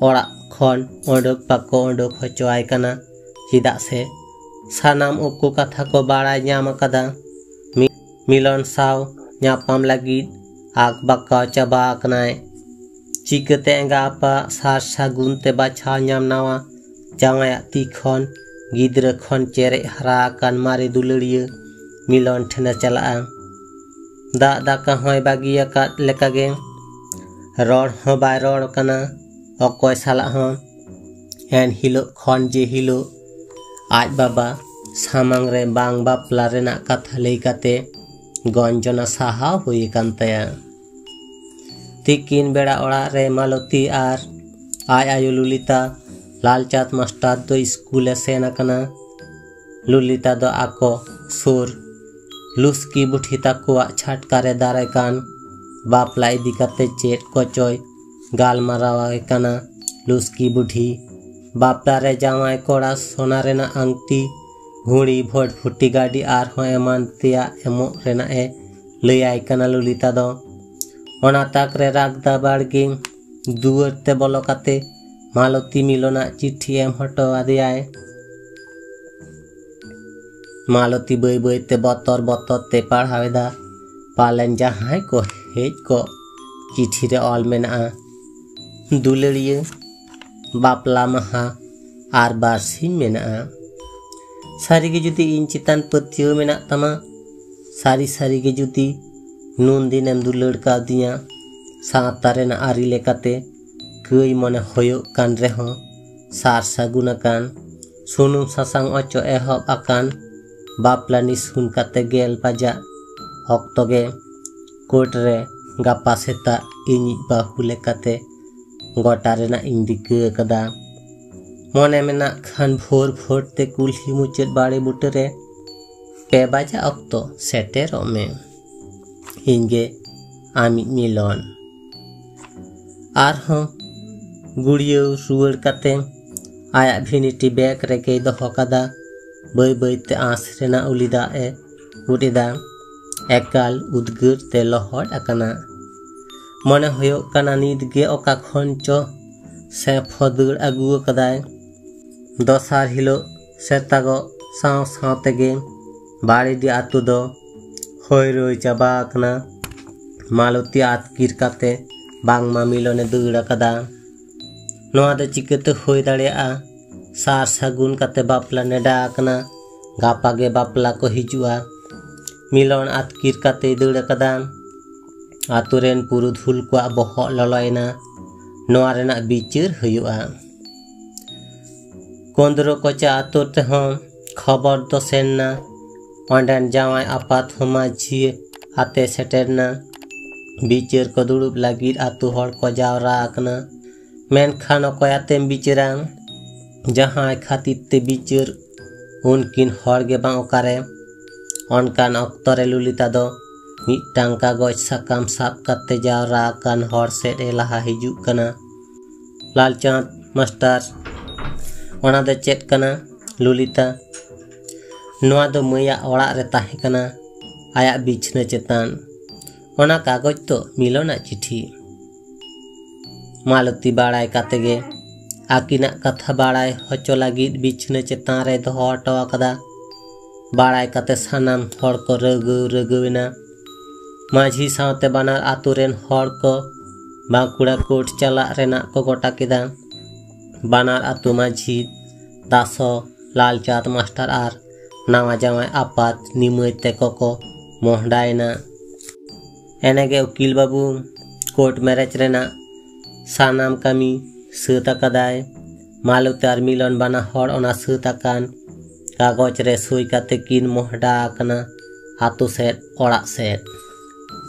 ᱚᱲᱟᱜ ᱠᱷᱚᱱ ᱚᱰᱚᱠ ᱵᱟᱠᱚ ᱚᱰᱚᱠ ᱦᱚᱪᱚᱣᱟᱭ ᱠᱟᱱᱟ, ᱪᱮᱫᱟᱜ ᱥᱮ ᱥᱟᱱᱟᱢ ᱩᱠᱩ ᱠᱟᱛᱷᱟ ᱠᱚ ᱵᱟᱲᱟᱭ ᱧᱟᱢ ᱟᱠᱟᱫᱟ᱾ ᱢᱤ-, ᱢᱤᱞᱚᱱ ᱥᱟᱶ ᱧᱟᱯᱟᱢ ᱞᱟᱹᱜᱤᱫ ᱟᱠ ᱵᱟᱠᱟᱣ ᱪᱟᱵᱟ ᱟᱠᱟᱱᱟᱭ᱾ ᱪᱤᱠᱟᱹᱛᱮ ᱮᱸᱜᱟ ᱟᱯᱟ ᱥᱟᱨ ᱥᱟᱹᱜᱩᱱ ᱛᱮ ᱵᱟᱪᱷᱟᱣ ᱧᱟᱢ ᱱᱟᱣᱟ ᱡᱟᱶᱟᱭᱟᱜ ᱛᱤ ᱠᱷᱚᱱ ᱜᱤᱫᱽᱨᱟᱹ ᱠᱷᱚᱱ ᱪᱮᱨᱮᱡ ᱦᱟᱨᱟ ᱟᱠᱟᱱ ᱢᱟᱨᱮ ᱫᱩᱞᱟᱹᱲᱤᱭᱟᱹ ᱢᱤᱞᱚᱱ ᱴᱷᱮᱱᱮ ᱪᱟᱞᱟᱜᱼᱟ? ᱫᱟᱜ ᱫᱟᱠᱟ ᱦᱚᱸᱭ ᱵᱟᱹᱜᱤᱭᱟᱠᱟᱫ ᱞᱮᱠᱟᱜᱮ᱾ ᱨᱚᱲ ᱦᱚᱸ ᱵᱟᱭ ᱨᱚᱲ ᱠᱟᱱᱟ ᱚᱠᱚᱭ ᱥᱟᱞᱟᱜ ᱦᱚᱸ᱾ ᱮᱱ ᱦᱤᱞᱳᱜ ᱠᱷᱚᱱ ᱡᱮ ᱦᱤᱞᱳᱜ ᱟᱡ ᱵᱟᱵᱟ ᱥᱟᱢᱟᱝ ᱨᱮ ᱵᱟᱝ ᱵᱟᱯᱞᱟ ᱨᱮᱱᱟᱜ ᱠᱟᱛᱷᱟ ᱞᱟᱹᱭ ᱠᱟᱛᱮ ᱜᱚᱧᱡᱚᱱᱟ ᱥᱟᱦᱟᱣ ᱦᱩᱭ ᱟᱠᱟᱱ ᱛᱟᱭᱟ᱾ ᱛᱤᱠᱤᱱ ᱵᱮᱲᱟ ᱚᱲᱟᱜ ᱨᱮ ᱢᱟᱞᱚᱛᱤ ᱟᱨ ᱟᱡ ᱟᱭᱳ ᱞᱚᱞᱤᱛᱟ ᱞᱟᱞᱪᱟᱸᱫᱽ ᱢᱟᱥᱴᱟᱨ ᱫᱚ ᱥᱠᱩᱞ ᱮ ᱥᱮᱱ ᱟᱠᱟᱱᱟ᱾ ᱞᱚᱞᱤᱛᱟ ᱫᱚ ᱟᱠᱚ ᱥᱩᱨ ᱞᱩᱥᱠᱤ ᱵᱩᱰᱷᱤ ᱛᱟᱠᱚᱣᱟᱜ ᱪᱷᱟᱴᱠᱟ ᱨᱮ ᱫᱟᱨᱟᱭ ᱠᱟᱱ ᱵᱟᱯᱞᱟ ᱤᱫᱤ ᱠᱟᱛᱮ ᱪᱮᱫ ᱠᱚᱪᱚᱭ ᱜᱟᱞᱢᱟᱨᱟᱣ ᱟᱭ ᱠᱟᱱᱟ᱾ ᱞᱩᱥᱠᱤ ᱵᱩᱰᱷᱤ ᱵᱟᱯᱞᱟ ᱨᱮ ᱡᱟᱶᱟᱭ ᱠᱚᱲᱟ ᱥᱚᱱᱟ ᱨᱮᱱᱟᱜ ᱟᱝᱴᱤ, ᱜᱷᱩᱲᱤ, ᱵᱷᱚᱴᱯᱷᱩᱴᱤ ᱜᱟᱹᱰᱤ ᱟᱨᱦᱚᱸ ᱮᱢᱟᱱ ᱛᱮᱭᱟᱜ ᱮᱢᱚᱜ ᱨᱮᱱᱟᱜ ᱮ ᱞᱟᱹᱭᱟᱭ ᱠᱟᱱᱟ ᱞᱚᱞᱤᱛᱟ ᱫᱚ᱾ ᱚᱱᱟ ᱛᱟᱠ ᱨᱮ ᱨᱟᱜᱽᱫᱟ ᱵᱟᱲᱜᱮ ᱫᱩᱣᱟᱹᱨ ᱛᱮ ᱵᱚᱞᱚ ᱠᱟᱛᱮ ᱢᱟᱞᱚᱛᱤ ᱢᱤᱞᱚᱱᱟᱜ ᱪᱤᱴᱷᱤ ᱮᱢ ᱦᱚᱴᱚ ᱟᱫᱮᱭᱟᱭ᱾ ᱢᱟᱞᱚᱛᱤ ᱵᱟᱹᱭ ᱵᱟᱹᱭ ᱛᱮ ᱵᱚᱛᱚᱨ ᱵᱚᱛᱚᱨ ᱛᱮ ᱯᱟᱲᱦᱟᱣ ᱮᱫᱟ᱾ ᱯᱟᱞᱮᱱ ᱡᱟᱦᱟᱸᱭ ᱠᱚ ᱦᱮᱡ ᱠᱚᱜ᱾ ᱪᱤᱴᱷᱤ ᱨᱮ ᱚᱞ ᱢᱮᱱᱟᱜᱼᱟ, ᱫᱩᱞᱟᱹᱲᱤᱭᱟᱹ, ᱵᱟᱯᱞᱟ ᱢᱟᱦᱟ ᱟᱨ ᱵᱟᱨᱥᱤᱧ ᱢᱮᱱᱟᱜᱼᱟ᱾ ᱥᱟᱹᱨᱤᱜᱮ ᱡᱩᱫᱤ ᱤᱧ ᱪᱮᱛᱟᱱ ᱯᱟᱹᱛᱭᱟᱹᱣ ᱢᱮᱱᱟᱜ ᱛᱟᱢᱟ, ᱥᱟᱹᱨᱤ ᱥᱟᱹᱨᱤᱜᱮ ᱡᱩᱫᱤ ᱱᱩᱱ ᱫᱤᱱᱮᱢ ᱫᱩᱞᱟᱹᱲ ᱠᱟᱣᱫᱤᱧᱟ, ᱥᱟᱶᱛᱟ ᱨᱮᱱᱟᱜ ᱟᱹᱨᱤ ᱞᱮᱠᱟᱛᱮ ᱠᱟᱹᱭ ᱢᱚᱱᱮ ᱦᱩᱭᱩᱜ ᱠᱟᱱ ᱨᱮᱦᱚᱸ ᱥᱟᱨ ᱥᱟᱹᱜᱩᱱ ᱟᱠᱟᱱ᱾ ᱥᱩᱱᱩᱢ ᱥᱟᱥᱟᱝ ᱚᱪᱚᱜ ᱮᱦᱚᱵ ᱟᱠᱟᱱ᱾ ᱵᱟᱯᱞᱟ ᱱᱤᱥᱩᱱ ᱠᱟᱛᱮ ᱜᱮᱞ ᱵᱟᱡᱟᱜ ᱚᱠᱛᱚ ᱜᱮ ᱠᱳᱨᱴ ᱨᱮ ᱜᱟᱯᱟ ᱥᱮᱛᱟᱜ ᱤᱧᱤᱡ ᱵᱟᱹᱦᱩ ᱞᱮᱠᱟᱛᱮ ᱜᱚᱴᱟ ᱨᱮᱱᱟᱜ ᱤᱧ ᱨᱤᱠᱟᱹ ᱟᱠᱟᱫᱟ᱾ ᱢᱚᱱᱮ ᱢᱮᱱᱟᱜ ᱠᱷᱟᱱ ᱵᱷᱳᱨ ᱵᱷᱳᱨ ᱛᱮ ᱠᱩᱞᱦᱤ ᱢᱩᱪᱟᱹᱫ ᱵᱟᱲᱮ ᱵᱩᱴᱟᱹ ᱨᱮ ᱯᱮ ᱵᱟᱡᱟ ᱚᱠᱛᱚ ᱥᱮᱴᱮᱨᱚᱜ ᱢᱮ᱾ ᱤᱧ ᱜᱮ ᱟᱢᱤᱡ ᱢᱤᱞᱚᱱ᱾ ᱟᱨᱦᱚᱸ ᱜᱩᱲᱭᱟᱹᱣ ᱨᱩᱣᱟᱹᱲ ᱠᱟᱛᱮ ᱟᱭᱟᱜ ᱵᱷᱤᱱᱤᱴᱤ ᱵᱮᱜᱽ ᱨᱮᱜᱮᱭ ᱫᱚᱦᱚ ᱠᱟᱫᱟ᱾ ᱵᱟᱹᱭ ᱵᱟᱹᱭᱛᱮ ᱟᱸᱥ ᱨᱮᱱᱟᱜ ᱩᱞᱤ ᱫᱟᱜ ᱮ ᱩᱫ ᱮᱫᱟ᱾ ᱮᱠᱟᱞ ᱩᱫᱽᱜᱟᱹᱨ ᱛᱮ ᱞᱚᱦᱚᱫ ᱟᱠᱟᱱᱟ᱾ ᱢᱚᱱᱮ ᱦᱩᱭᱩᱜ ᱠᱟᱱᱟ ᱱᱤᱛ ᱜᱮ ᱚᱠᱟ ᱠᱷᱚᱱ ᱪᱚ ᱥᱮᱯᱷᱚ ᱫᱟᱹᱲ ᱟᱹᱜᱩ ᱟᱠᱟᱫᱟᱭ᱾ ᱫᱚᱥᱟᱨ ᱦᱤᱞᱳᱜ ᱥᱮᱛᱟᱜᱚᱜ ᱥᱟᱶ ᱥᱟᱶ ᱛᱮᱜᱮ ᱵᱟᱲᱮᱰᱤ ᱟᱛᱳ ᱫᱚ ᱦᱚᱭ ᱨᱚᱭ ᱪᱟᱵᱟ ᱟᱠᱟᱱᱟ᱾ ᱢᱟᱞᱚᱛᱤ ᱟᱹᱛᱠᱤᱨ ᱠᱟᱛᱮ ᱵᱟᱝᱢᱟ ᱢᱤᱞᱚᱱᱮ ᱫᱟᱹᱲ ᱟᱠᱟᱫᱟ᱾ ᱱᱚᱣᱟ ᱫᱚ ᱪᱤᱠᱟᱹᱛᱮ ᱦᱩᱭ ᱫᱟᱲᱮᱭᱟᱜᱼᱟ? ᱥᱟᱨ ᱥᱟᱹᱜᱩᱱ ᱠᱟᱛᱮ ᱵᱟᱯᱞᱟ ᱱᱮᱰᱟ ᱟᱠᱟᱱᱟ᱾ ᱜᱟᱯᱟ ᱜᱮ ᱵᱟᱯᱞᱟ ᱠᱚ ᱦᱤᱡᱩᱜᱼᱟ᱾ ᱢᱤᱞᱚᱱ ᱟᱹᱛᱠᱤᱨ ᱠᱟᱛᱮᱭ ᱫᱟᱹᱲ ᱟᱠᱟᱫᱟ᱾ ᱟᱛᱳ ᱨᱮᱱ ᱯᱩᱨᱩᱫᱷᱩᱞ ᱠᱚᱣᱟᱜ ᱵᱚᱦᱚᱜ ᱞᱚᱞᱚᱭᱮᱱᱟ᱾ ᱱᱚᱣᱟ ᱨᱮᱱᱟᱜ ᱵᱤᱪᱟᱹᱨ ᱦᱩᱭᱩᱜᱼᱟ᱾ ᱠᱚᱸᱫᱽᱨᱚ ᱠᱚᱪᱟ ᱟᱛᱳ ᱛᱮᱦᱚᱸ ᱠᱷᱚᱵᱚᱨ ᱫᱚ ᱥᱮᱱ ᱱᱟ᱾ ᱚᱸᱰᱮᱱ ᱡᱟᱶᱟᱭ ᱟᱯᱟᱛ ᱦᱚᱸ ᱢᱟᱹᱡᱷᱤ ᱟᱛᱮ ᱥᱮᱴᱮᱨ ᱱᱟ᱾ ᱵᱤᱪᱟᱹᱨ ᱠᱚ ᱫᱩᱲᱩᱵ ᱞᱟᱹᱜᱤᱫ ᱟᱛᱳ ᱦᱚᱲ ᱠᱚ ᱡᱟᱣᱨᱟ ᱟᱠᱟᱱᱟ᱾ ᱢᱮᱱᱠᱷᱟᱱ ᱚᱠᱚᱭ ᱟᱛᱮᱢ ᱵᱤᱪᱟᱹᱨᱟ? ᱡᱟᱦᱟᱸᱭ ᱠᱷᱟᱹᱛᱤᱨ ᱛᱮ ᱵᱤᱪᱟᱹᱨ, ᱩᱱᱠᱤᱱ ᱦᱚᱲ ᱜᱮ ᱵᱟᱝ ᱚᱠᱟᱨᱮ? ᱚᱱᱠᱟᱱ ᱚᱠᱛᱚ ᱨᱮ ᱞᱚᱞᱤᱛᱟ ᱫᱚ ᱢᱤᱫᱴᱟᱝ ᱠᱟᱜᱚᱡᱽ ᱥᱟᱠᱟᱢ ᱥᱟᱵ ᱠᱟᱛᱮ ᱡᱟᱣᱨᱟ ᱟᱠᱟᱱ ᱦᱚᱲ ᱥᱮᱫ ᱮ ᱞᱟᱦᱟ ᱦᱤᱡᱩᱜ ᱠᱟᱱᱟ᱾ ᱞᱟᱞᱪᱟᱸᱫᱽ ᱢᱟᱥᱴᱟᱨ, ᱚᱱᱟ ᱫᱚ ᱪᱮᱫ ᱠᱟᱱᱟ? ᱞᱚᱞᱤᱛᱟ, ᱱᱚᱣᱟ ᱫᱚ ᱢᱟᱹᱭᱟᱜ ᱚᱲᱟᱜ ᱨᱮ ᱛᱟᱦᱮᱸ ᱠᱟᱱᱟ, ᱟᱭᱟᱜ ᱵᱤᱪᱷᱱᱟᱹ ᱪᱮᱛᱟᱱ᱾ ᱚᱱᱟ ᱠᱟᱜᱚᱡᱽ ᱫᱚ ᱢᱤᱞᱚᱱᱟᱜ ᱪᱤᱴᱷᱤ᱾ ᱢᱟᱞᱚᱛᱤ ᱵᱟᱲᱟᱭ ᱠᱟᱛᱮ ᱜᱮ ᱟᱹᱠᱤᱱᱟᱜ ᱠᱟᱛᱷᱟ ᱵᱟᱲᱟᱭ ᱦᱚᱪᱚ ᱞᱟᱹᱜᱤᱫ ᱵᱤᱪᱷᱱᱟᱹ ᱪᱮᱛᱟᱱ ᱨᱮ ᱫᱚᱦᱚ ᱦᱚᱴᱚ ᱟᱠᱟᱫᱟ᱾ ᱵᱟᱲᱟᱭ ᱠᱟᱛᱮ ᱥᱟᱱᱟᱢ ᱦᱚᱲ ᱠᱚ ᱨᱟᱹᱜᱟᱹᱣ ᱨᱟᱹᱜᱟᱹᱣ ᱮᱱᱟ᱾ ᱢᱟᱹᱡᱷᱤ ᱥᱟᱶᱛᱮ ᱵᱟᱱᱟᱨ ᱟᱛᱳ ᱨᱮᱱ ᱦᱚᱲ ᱠᱚ ᱵᱟᱸᱠᱩᱲᱟ ᱠᱳᱨᱴ ᱪᱟᱞᱟᱜ ᱨᱮᱱᱟᱜ ᱠᱚ ᱜᱚᱴᱟ ᱠᱮᱫᱟ᱾ ᱵᱟᱱᱟᱨ ᱟᱛᱳ ᱢᱟᱹᱡᱷᱤ, ᱫᱟᱥᱚ, ᱞᱟᱞᱪᱟᱸᱫᱽ ᱢᱟᱥᱴᱟᱨ ᱟᱨ ᱱᱟᱣᱟ ᱡᱟᱶᱟᱭ ᱟᱯᱟᱛ ᱱᱤᱢᱟᱹᱭ ᱛᱮᱠᱚ ᱠᱚ ᱢᱚᱦᱰᱟᱭᱮᱱᱟ᱾ ᱮᱱᱮᱜᱮ ᱩᱠᱤᱞ ᱵᱟᱹᱵᱩ ᱠᱳᱨᱴ ᱢᱮᱨᱮᱡᱽ ᱨᱮᱱᱟᱜ ᱥᱟᱱᱟᱢ ᱠᱟᱹᱢᱤ ᱥᱟᱹᱛ ᱟᱠᱟᱫᱟᱭ᱾ ᱢᱟᱞᱚᱛᱤ ᱟᱨ ᱢᱤᱞᱚᱱ ᱵᱟᱱᱟ ᱦᱚᱲ ᱚᱱᱟ ᱥᱟᱹᱛ ᱟᱠᱟᱱ ᱠᱟᱜᱚᱡᱽ ᱨᱮ ᱥᱳᱭ ᱠᱟᱛᱮ ᱠᱤᱱ ᱢᱚᱦᱰᱟ ᱟᱠᱟᱱᱟ ᱟᱛᱳ ᱥᱮᱫ, ᱚᱲᱟᱜ ᱥᱮᱫ᱾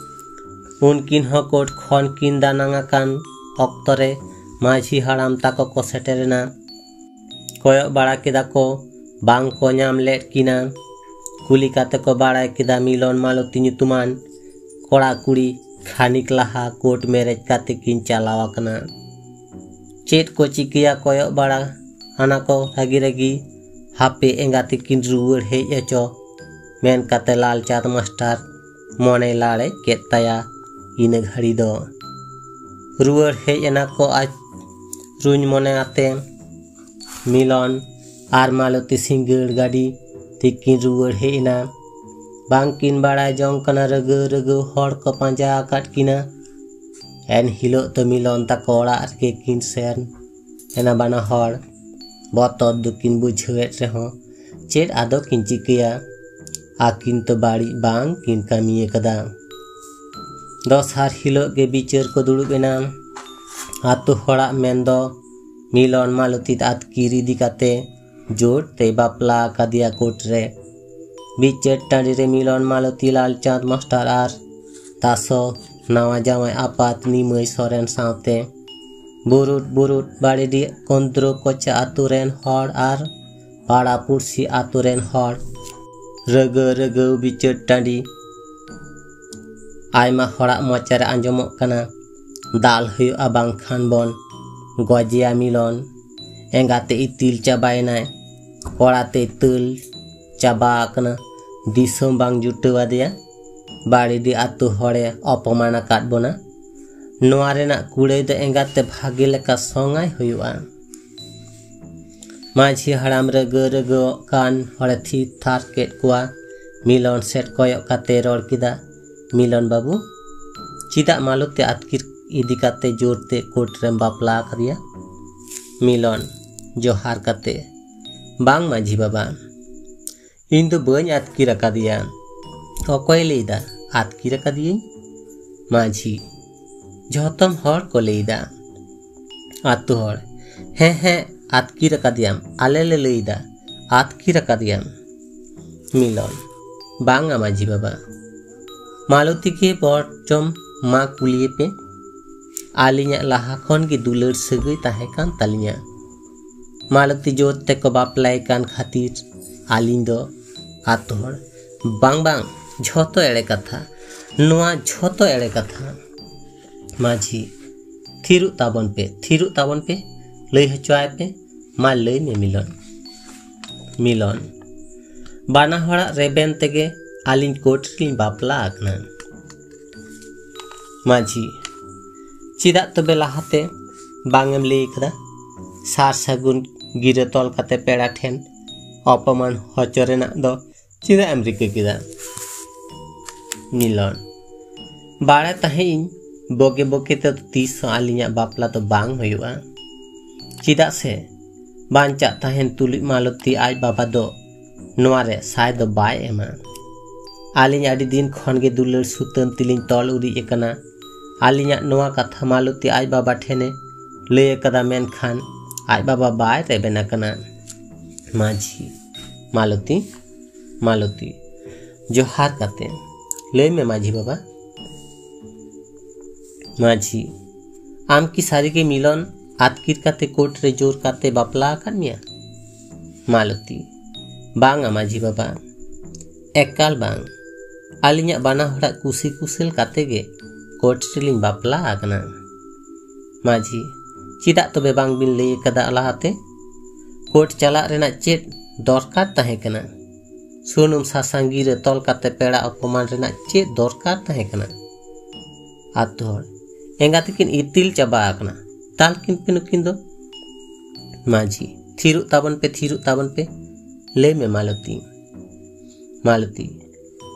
ᱩᱱᱠᱤᱱ ᱦᱚᱸ ᱠᱳᱨᱴ ᱠᱷᱚᱱ ᱠᱤᱱ ᱫᱟᱱᱟᱝ ᱟᱠᱟᱱ ᱚᱠᱛᱚ ᱨᱮ ᱢᱟᱹᱡᱷᱤ ᱦᱟᱲᱟᱢ ᱛᱟᱠᱚ ᱠᱚ ᱥᱮᱴᱮᱨᱮᱱᱟ᱾ ᱠᱚᱭᱚᱜ ᱵᱟᱲᱟ ᱠᱮᱫᱟ ᱠᱚ, ᱵᱟᱝ ᱠᱚ ᱧᱟᱢ ᱞᱮᱫ ᱠᱤᱱᱟ᱾ ᱠᱩᱞᱤ ᱠᱟᱛᱮ ᱠᱚ ᱵᱟᱲᱟᱭ ᱠᱮᱫᱟ ᱢᱤᱞᱚᱱ ᱢᱟᱞᱚᱛᱤ ᱧᱩᱛᱩᱢᱟᱱ ᱠᱚᱲᱟ ᱠᱩᱲᱤ ᱠᱷᱟᱱᱤᱠ ᱞᱟᱦᱟ ᱠᱳᱨᱴ ᱢᱮᱨᱮᱡᱽ ᱠᱟᱛᱮ ᱠᱤᱱ ᱪᱟᱞᱟᱣ ᱟᱠᱟᱱᱟ᱾ ᱪᱮᱫ ᱠᱚ ᱪᱤᱠᱟᱹᱭᱟ ᱠᱚᱭᱚᱜ ᱵᱟᱲᱟ ᱟᱱᱟ ᱠᱚ ᱨᱟᱹᱜᱤ ᱨᱟᱹᱜᱤ, ᱦᱟᱯᱮ ᱮᱸᱜᱟ ᱛᱤᱠᱤᱱ ᱨᱩᱣᱟᱹᱲ ᱦᱮᱡ ᱦᱚᱪᱚ, ᱢᱮᱱ ᱠᱟᱛᱮ ᱞᱟᱞᱪᱟᱸᱫᱽ ᱢᱟᱥᱴᱟᱨ ᱢᱚᱱᱮ ᱞᱟᱲᱮᱡ ᱠᱮᱫ ᱛᱟᱭᱟ᱾ ᱤᱱᱟᱹ ᱜᱷᱟᱹᱲᱤ ᱫᱚ ᱨᱩᱣᱟᱹᱲ ᱦᱮᱡ ᱮᱱᱟ ᱠᱚ ᱟᱡ ᱨᱩᱧ ᱢᱚᱱᱮ ᱟᱛᱮ᱾ ᱢᱤᱞᱚᱱ ᱟᱨ ᱢᱟᱞᱚᱛᱤ ᱥᱤᱸᱜᱟᱹᱲ ᱜᱟᱹᱰᱤ ᱛᱤᱠᱤᱱ ᱨᱩᱣᱟᱹᱲ ᱦᱮᱡ ᱮᱱᱟ᱾ ᱵᱟᱝᱠᱤᱱ ᱵᱟᱲᱟᱭ ᱡᱚᱝ ᱠᱟᱱᱟ, ᱨᱟᱹᱜᱟᱹ ᱨᱟᱹᱜᱟᱹ ᱦᱚᱲ ᱠᱚ ᱯᱟᱸᱡᱟ ᱟᱠᱟᱫ ᱠᱤᱱᱟ᱾ ᱮᱱ ᱦᱤᱞᱳᱜ ᱫᱚ ᱢᱤᱞᱚᱱ ᱛᱟᱠᱚ ᱚᱲᱟᱜ ᱨᱮᱜᱮ ᱠᱤᱱ ᱥᱮᱱ ᱮᱱᱟ ᱵᱟᱱᱟ ᱦᱚᱲ᱾ ᱵᱚᱛᱚᱨ ᱫᱚᱠᱤᱱ ᱵᱩᱡᱷᱟᱹᱣᱮᱫ ᱨᱮᱦᱚᱸ ᱪᱮᱫ ᱟᱫᱚ ᱠᱤᱱ ᱪᱤᱠᱟᱹᱭᱟ? ᱟᱹᱠᱤᱱ ᱛᱚ ᱵᱟᱹᱲᱤᱡ ᱵᱟᱝ ᱠᱤᱱ ᱠᱟᱹᱢᱤ ᱟᱠᱟᱫᱟ᱾ ᱫᱚᱥᱟᱨ ᱦᱤᱞᱳᱜ ᱜᱮ ᱵᱤᱪᱟᱹᱨ ᱠᱚ ᱫᱩᱲᱩᱵ ᱮᱱᱟ᱾ ᱟᱛᱳ ᱦᱚᱲᱟᱜ ᱢᱮᱱ ᱫᱚ ᱢᱤᱞᱚᱱ ᱢᱟᱞᱚᱛᱤ ᱟᱹᱛᱠᱤᱨ ᱤᱫᱤ ᱠᱟᱛᱮ ᱡᱳᱨ ᱛᱮ ᱵᱟᱯᱞᱟ ᱟᱠᱟᱫᱮᱭᱟ ᱠᱳᱨᱴ ᱨᱮ᱾ ᱵᱤᱪᱟᱹᱨ ᱴᱟᱺᱰᱤ ᱨᱮ ᱢᱤᱞᱚᱱ ᱢᱟᱞᱚᱛᱤ ᱞᱟᱞᱪᱟᱸᱫᱽ ᱢᱟᱥᱴᱟᱨ ᱟᱨ ᱛᱟᱥᱚ ᱱᱟᱣᱟ ᱡᱟᱶᱟᱭ ᱟᱯᱟᱛ ᱱᱤᱢᱟᱹᱭ ᱥᱚᱨᱮᱱ ᱥᱟᱶᱛᱮ ᱵᱩᱨᱩᱴ ᱵᱩᱨᱩᱴ ᱵᱟᱲᱮᱰᱤ ᱠᱚᱱᱫᱨᱚ ᱠᱚᱪᱟ ᱟᱛᱳ ᱨᱮᱱ ᱦᱚᱲ ᱟᱨ ᱯᱟᱲᱟ ᱯᱩᱲᱥᱤ ᱟᱛᱳ ᱨᱮᱱ ᱦᱚᱲ᱾ ᱨᱟᱹᱜᱟᱹ ᱨᱟᱹᱜᱟᱹᱣ ᱵᱤᱪᱟᱹᱨ ᱴᱟᱺᱰᱤ᱾ ᱟᱭᱢᱟ ᱦᱚᱲᱟᱜ ᱢᱚᱪᱟ ᱨᱮ ᱟᱸᱡᱚᱢᱚᱜ ᱠᱟᱱᱟ, "ᱫᱟᱞ ᱦᱩᱭᱩᱜᱼᱟ, ᱵᱟᱝᱠᱷᱟᱱ ᱵᱚᱱ ᱜᱚᱡᱮᱭᱟ ᱢᱤᱞᱚᱱ᱾ ᱮᱸᱜᱟᱛᱮ ᱤᱛᱤᱞ ᱪᱟᱵᱟᱭᱮᱱᱟᱭ, ᱠᱚᱲᱟᱛᱮ ᱤᱛᱤᱞ ᱪᱟᱵᱟ ᱟᱠᱟᱱᱟ, ᱫᱤᱥᱚᱢ ᱵᱟᱝ ᱡᱩᱴᱟᱹᱣ ᱟᱫᱮᱭᱟ, ᱵᱟᱲᱮᱰᱤ ᱟᱛᱳ ᱦᱚᱲᱮ ᱚᱯᱚᱢᱟᱱ ᱟᱠᱟᱫ ᱵᱚᱱᱟ᱾ ᱱᱚᱣᱟ ᱨᱮᱱᱟᱜ ᱠᱩᱲᱟᱹᱭ ᱫᱚ ᱮᱸᱜᱟᱛᱮ ᱵᱷᱟᱜᱮ ᱞᱮᱠᱟ ᱥᱚᱝᱟᱭ ᱦᱩᱭᱩᱜᱼᱟ᱾" ᱢᱟᱹᱡᱷᱤ ᱦᱟᱲᱟᱢ ᱨᱟᱹᱜᱟᱹ ᱨᱟᱹᱜᱟᱹᱣᱚᱜ ᱠᱟᱱ ᱦᱚᱲᱮ ᱛᱷᱤᱨ ᱛᱷᱟᱨ ᱠᱮᱫ ᱠᱚᱣᱟ᱾ ᱢᱤᱞᱚᱱ ᱥᱮᱫ ᱠᱚᱭᱚᱜ ᱠᱟᱛᱮ ᱨᱚᱲ ᱠᱮᱫᱟ, "ᱢᱤᱞᱚᱱ ᱵᱟᱹᱵᱩ, ᱪᱮᱫᱟᱜ ᱢᱟᱞᱚᱛᱤ ᱟᱹᱛᱠᱤᱨ ᱤᱫᱤ ᱠᱟᱛᱮ ᱡᱳᱨ ᱛᱮ ᱠᱳᱨᱴ ᱨᱮᱢ ᱵᱟᱯᱞᱟ ᱟᱠᱟᱫᱮᱭᱟ?" ᱢᱤᱞᱚᱱ ᱡᱚᱦᱟᱨ ᱠᱟᱛᱮ, "ᱵᱟᱝ ᱢᱟᱹᱡᱷᱤ ᱵᱟᱵᱟ, ᱤᱧ ᱫᱚ ᱵᱟᱹᱧ ᱟᱹᱛᱠᱤᱨ ᱟᱠᱟᱫᱮᱭᱟ᱾" "ᱚᱠᱚᱭᱮ ᱞᱟᱹᱭᱫᱟ ᱟᱹᱛᱠᱤᱨ ᱟᱠᱟᱫᱮᱭᱟᱹᱧ?" ᱢᱟᱹᱡᱷᱤ, "ᱡᱷᱚᱛᱚᱢ ᱦᱚᱲ ᱠᱚ ᱞᱟᱹᱭᱫᱟ᱾" ᱟᱛᱳ ᱦᱚᱲ, "ᱦᱮᱸ ᱦᱮᱸ, ᱟᱹᱛᱠᱤᱨ ᱟᱠᱟᱫᱮᱭᱟᱢ, ᱟᱞᱮ ᱞᱮ ᱞᱟᱹᱭᱫᱟ ᱟᱹᱛᱠᱤᱨ ᱟᱠᱟᱫᱮᱭᱟᱢ᱾" ᱢᱤᱞᱚᱱ, "ᱵᱟᱝᱟ ᱢᱟᱹᱡᱷᱤ ᱵᱟᱵᱟ, ᱢᱟᱞᱚᱛᱤ ᱜᱮ ᱵᱚᱨᱪᱚᱢ ᱢᱟ ᱠᱩᱞᱤᱭᱮ ᱯᱮ, ᱟᱹᱞᱤᱧᱟᱜ ᱞᱟᱦᱟ ᱠᱷᱚᱱ ᱜᱮ ᱫᱩᱞᱟᱹᱲ ᱥᱟᱹᱜᱟᱹᱭ ᱛᱟᱦᱮᱸ ᱠᱟᱱ ᱛᱟᱹᱞᱤᱧᱟ᱾ ᱢᱟᱞᱚᱛᱤ ᱡᱳᱨ ᱛᱮᱠᱚ ᱵᱟᱯᱞᱟᱭᱮ ᱠᱟᱱ ᱠᱷᱟᱹᱛᱤᱨ ᱟᱹᱞᱤᱧ ᱫᱚ", ᱟᱛᱳ ᱦᱚᱲ, "ᱵᱟᱝ ᱵᱟᱝ, ᱡᱷᱚᱛᱚ ᱮᱲᱮ ᱠᱟᱛᱷᱟ, ᱱᱚᱣᱟ ᱡᱷᱚᱛᱚ ᱮᱲᱮ ᱠᱟᱛᱷᱟ᱾" ᱢᱟᱹᱡᱷᱤ, "ᱛᱷᱤᱨᱚᱜ ᱛᱟᱵᱚᱱ ᱯᱮ, ᱛᱷᱤᱨᱚᱜ ᱛᱟᱵᱚᱱ ᱯᱮ, ᱞᱟᱹᱭ ᱦᱚᱪᱚ ᱟᱭ ᱯᱮ, ᱢᱟ ᱞᱟᱹᱭ ᱢᱮ ᱢᱤᱞᱚᱱ᱾ ᱢᱤᱞᱚᱱ, ᱵᱟᱱᱟ ᱦᱚᱲᱟᱜ ᱨᱮᱵᱮᱱ ᱛᱮᱜᱮ ᱟᱹᱞᱤᱧ ᱠᱳᱨᱴ ᱨᱮᱞᱤᱧ ᱵᱟᱯᱞᱟ ᱟᱠᱟᱱᱟ᱾ ᱢᱟᱹᱡᱷᱤ, ᱪᱮᱫᱟᱜ ᱛᱚᱵᱮ ᱞᱟᱦᱟᱛᱮ ᱵᱟᱝ ᱮᱢ ᱞᱟᱹᱭ ᱠᱟᱫᱟ? ᱥᱟᱨ ᱥᱟᱹᱜᱩᱱ ᱜᱤᱨᱟᱹ ᱛᱚᱞ ᱠᱟᱛᱮ ᱯᱮᱲᱟ ᱴᱷᱮᱱ ᱚᱯᱚᱢᱟᱱ ᱦᱚᱪᱚ ᱨᱮᱱᱟᱜ ᱫᱚ ᱪᱮᱫᱟᱜ ᱮᱢ ᱨᱤᱠᱟᱹ ᱠᱮᱫᱟ? ᱢᱤᱞᱚᱱ, ᱵᱟᱲᱟᱭ ᱛᱟᱦᱮᱸ ᱤᱧ ᱵᱚᱜᱮ ᱵᱚᱜᱮ ᱛᱮ ᱛᱤᱥ ᱦᱚᱸ ᱟᱹᱞᱤᱧᱟᱜ ᱵᱟᱯᱞᱟ ᱫᱚ ᱵᱟᱝ ᱦᱩᱭᱩᱜᱼᱟ᱾ ᱪᱮᱫᱟᱜ ᱥᱮ ᱵᱟᱧᱪᱟᱜ ᱛᱟᱦᱮᱱ ᱛᱩᱞᱩᱡ ᱢᱟᱞᱚᱛᱤ ᱟᱡ ᱵᱟᱵᱟ ᱫᱚ ᱱᱚᱣᱟ ᱨᱮ ᱥᱟᱭ ᱫᱚ ᱵᱟᱭ ᱮᱢᱟ᱾ ᱟᱹᱞᱤᱧ ᱟᱹᱰᱤ ᱫᱤᱱ ᱠᱷᱚᱱ ᱜᱮ ᱫᱩᱞᱟᱹᱲ ᱥᱩᱛᱟᱹᱢ ᱛᱮᱞᱤᱧ ᱛᱚᱞ ᱩᱨᱤᱡ ᱟᱠᱟᱱᱟ᱾ ᱟᱹᱞᱤᱧᱟᱜ ᱱᱚᱣᱟ ᱠᱟᱛᱷᱟ ᱢᱟᱞᱚᱛᱤ ᱟᱡ ᱵᱟᱵᱟ ᱴᱷᱮᱱᱮ ᱞᱟᱹᱭ ᱟᱠᱟᱫᱟ, ᱢᱮᱱᱠᱷᱟᱱ ᱟᱡ ᱵᱟᱵᱟ ᱵᱟᱭ ᱨᱮᱵᱮᱱ ᱟᱠᱟᱱᱟ᱾ ᱢᱟᱹᱡᱷᱤ, ᱢᱟᱞᱚᱛᱤ, ᱢᱟᱞᱚᱛᱤ, ᱡᱚᱦᱟᱨ ᱠᱟᱛᱮ, ᱞᱟᱹᱭ ᱢᱮ ᱢᱟᱹᱡᱷᱤ ᱵᱟᱵᱟ᱾ ᱢᱟᱹᱡᱷᱤ, ᱟᱢ ᱠᱤ ᱥᱟᱹᱨᱤᱜᱮ ᱢᱤᱞᱚᱱ ᱟᱹᱛᱠᱤᱨ ᱠᱟᱛᱮ ᱠᱳᱨᱴ ᱨᱮ ᱡᱳᱨ ᱠᱟᱛᱮ ᱵᱟᱯᱞᱟ ᱟᱠᱟᱫ ᱢᱮᱭᱟ? ᱢᱟᱞᱚᱛᱤ, ᱵᱟᱝᱟ ᱢᱟᱹᱡᱷᱤ ᱵᱟᱵᱟ, ᱮᱠᱟᱞ ᱵᱟᱝ᱾ ᱟᱹᱞᱤᱧᱟᱜ ᱵᱟᱱᱟ ᱦᱚᱲᱟᱜ ᱠᱩᱥᱤ ᱠᱩᱥᱟᱹᱞ ᱠᱟᱛᱮ ᱜᱮ ᱠᱳᱨᱴ ᱨᱮᱞᱤᱧ ᱵᱟᱯᱞᱟ ᱟᱠᱟᱱᱟ᱾ ᱢᱟᱹᱡᱷᱤ, ᱪᱮᱫᱟᱜ ᱛᱚᱵᱮ ᱵᱟᱝ ᱵᱤᱱ ᱞᱟᱹᱭ ᱟᱠᱟᱫᱟ ᱞᱟᱦᱟᱛᱮ? ᱠᱳᱨᱴ ᱪᱟᱞᱟᱜ ᱨᱮᱱᱟᱜ ᱪᱮᱫ ᱫᱚᱨᱠᱟᱨ ᱛᱟᱦᱮᱸ ᱠᱟᱱᱟ? ᱥᱩᱱᱩᱢ ᱥᱟᱥᱟᱝ ᱜᱤᱨᱟᱹ ᱛᱚᱞ ᱠᱟᱛᱮ ᱯᱮᱲᱟ ᱚᱯᱚᱢᱟᱱ ᱨᱮᱱᱟᱜ ᱪᱮᱫ ᱫᱚᱨᱠᱟᱨ ᱛᱟᱦᱮᱸ ᱠᱟᱱᱟ? ᱟᱛᱳ ᱦᱚᱲ, ᱮᱸᱜᱟ ᱛᱤᱠᱤᱱ ᱤᱛᱤᱞ ᱪᱟᱵᱟ ᱟᱠᱟᱱᱟ, ᱫᱟᱞ ᱠᱤᱱ ᱯᱮ ᱱᱩᱠᱤᱱ ᱫᱚ᱾ ᱢᱟᱹᱡᱷᱤ, ᱛᱷᱤᱨᱚᱜ ᱛᱟᱵᱚᱱ ᱯᱮ, ᱛᱷᱤᱨᱚᱜ ᱛᱟᱵᱚᱱ ᱯᱮ, ᱞᱟᱹᱭ ᱢᱮ ᱢᱟᱞᱚᱛᱤ᱾ ᱢᱟᱞᱚᱛᱤ,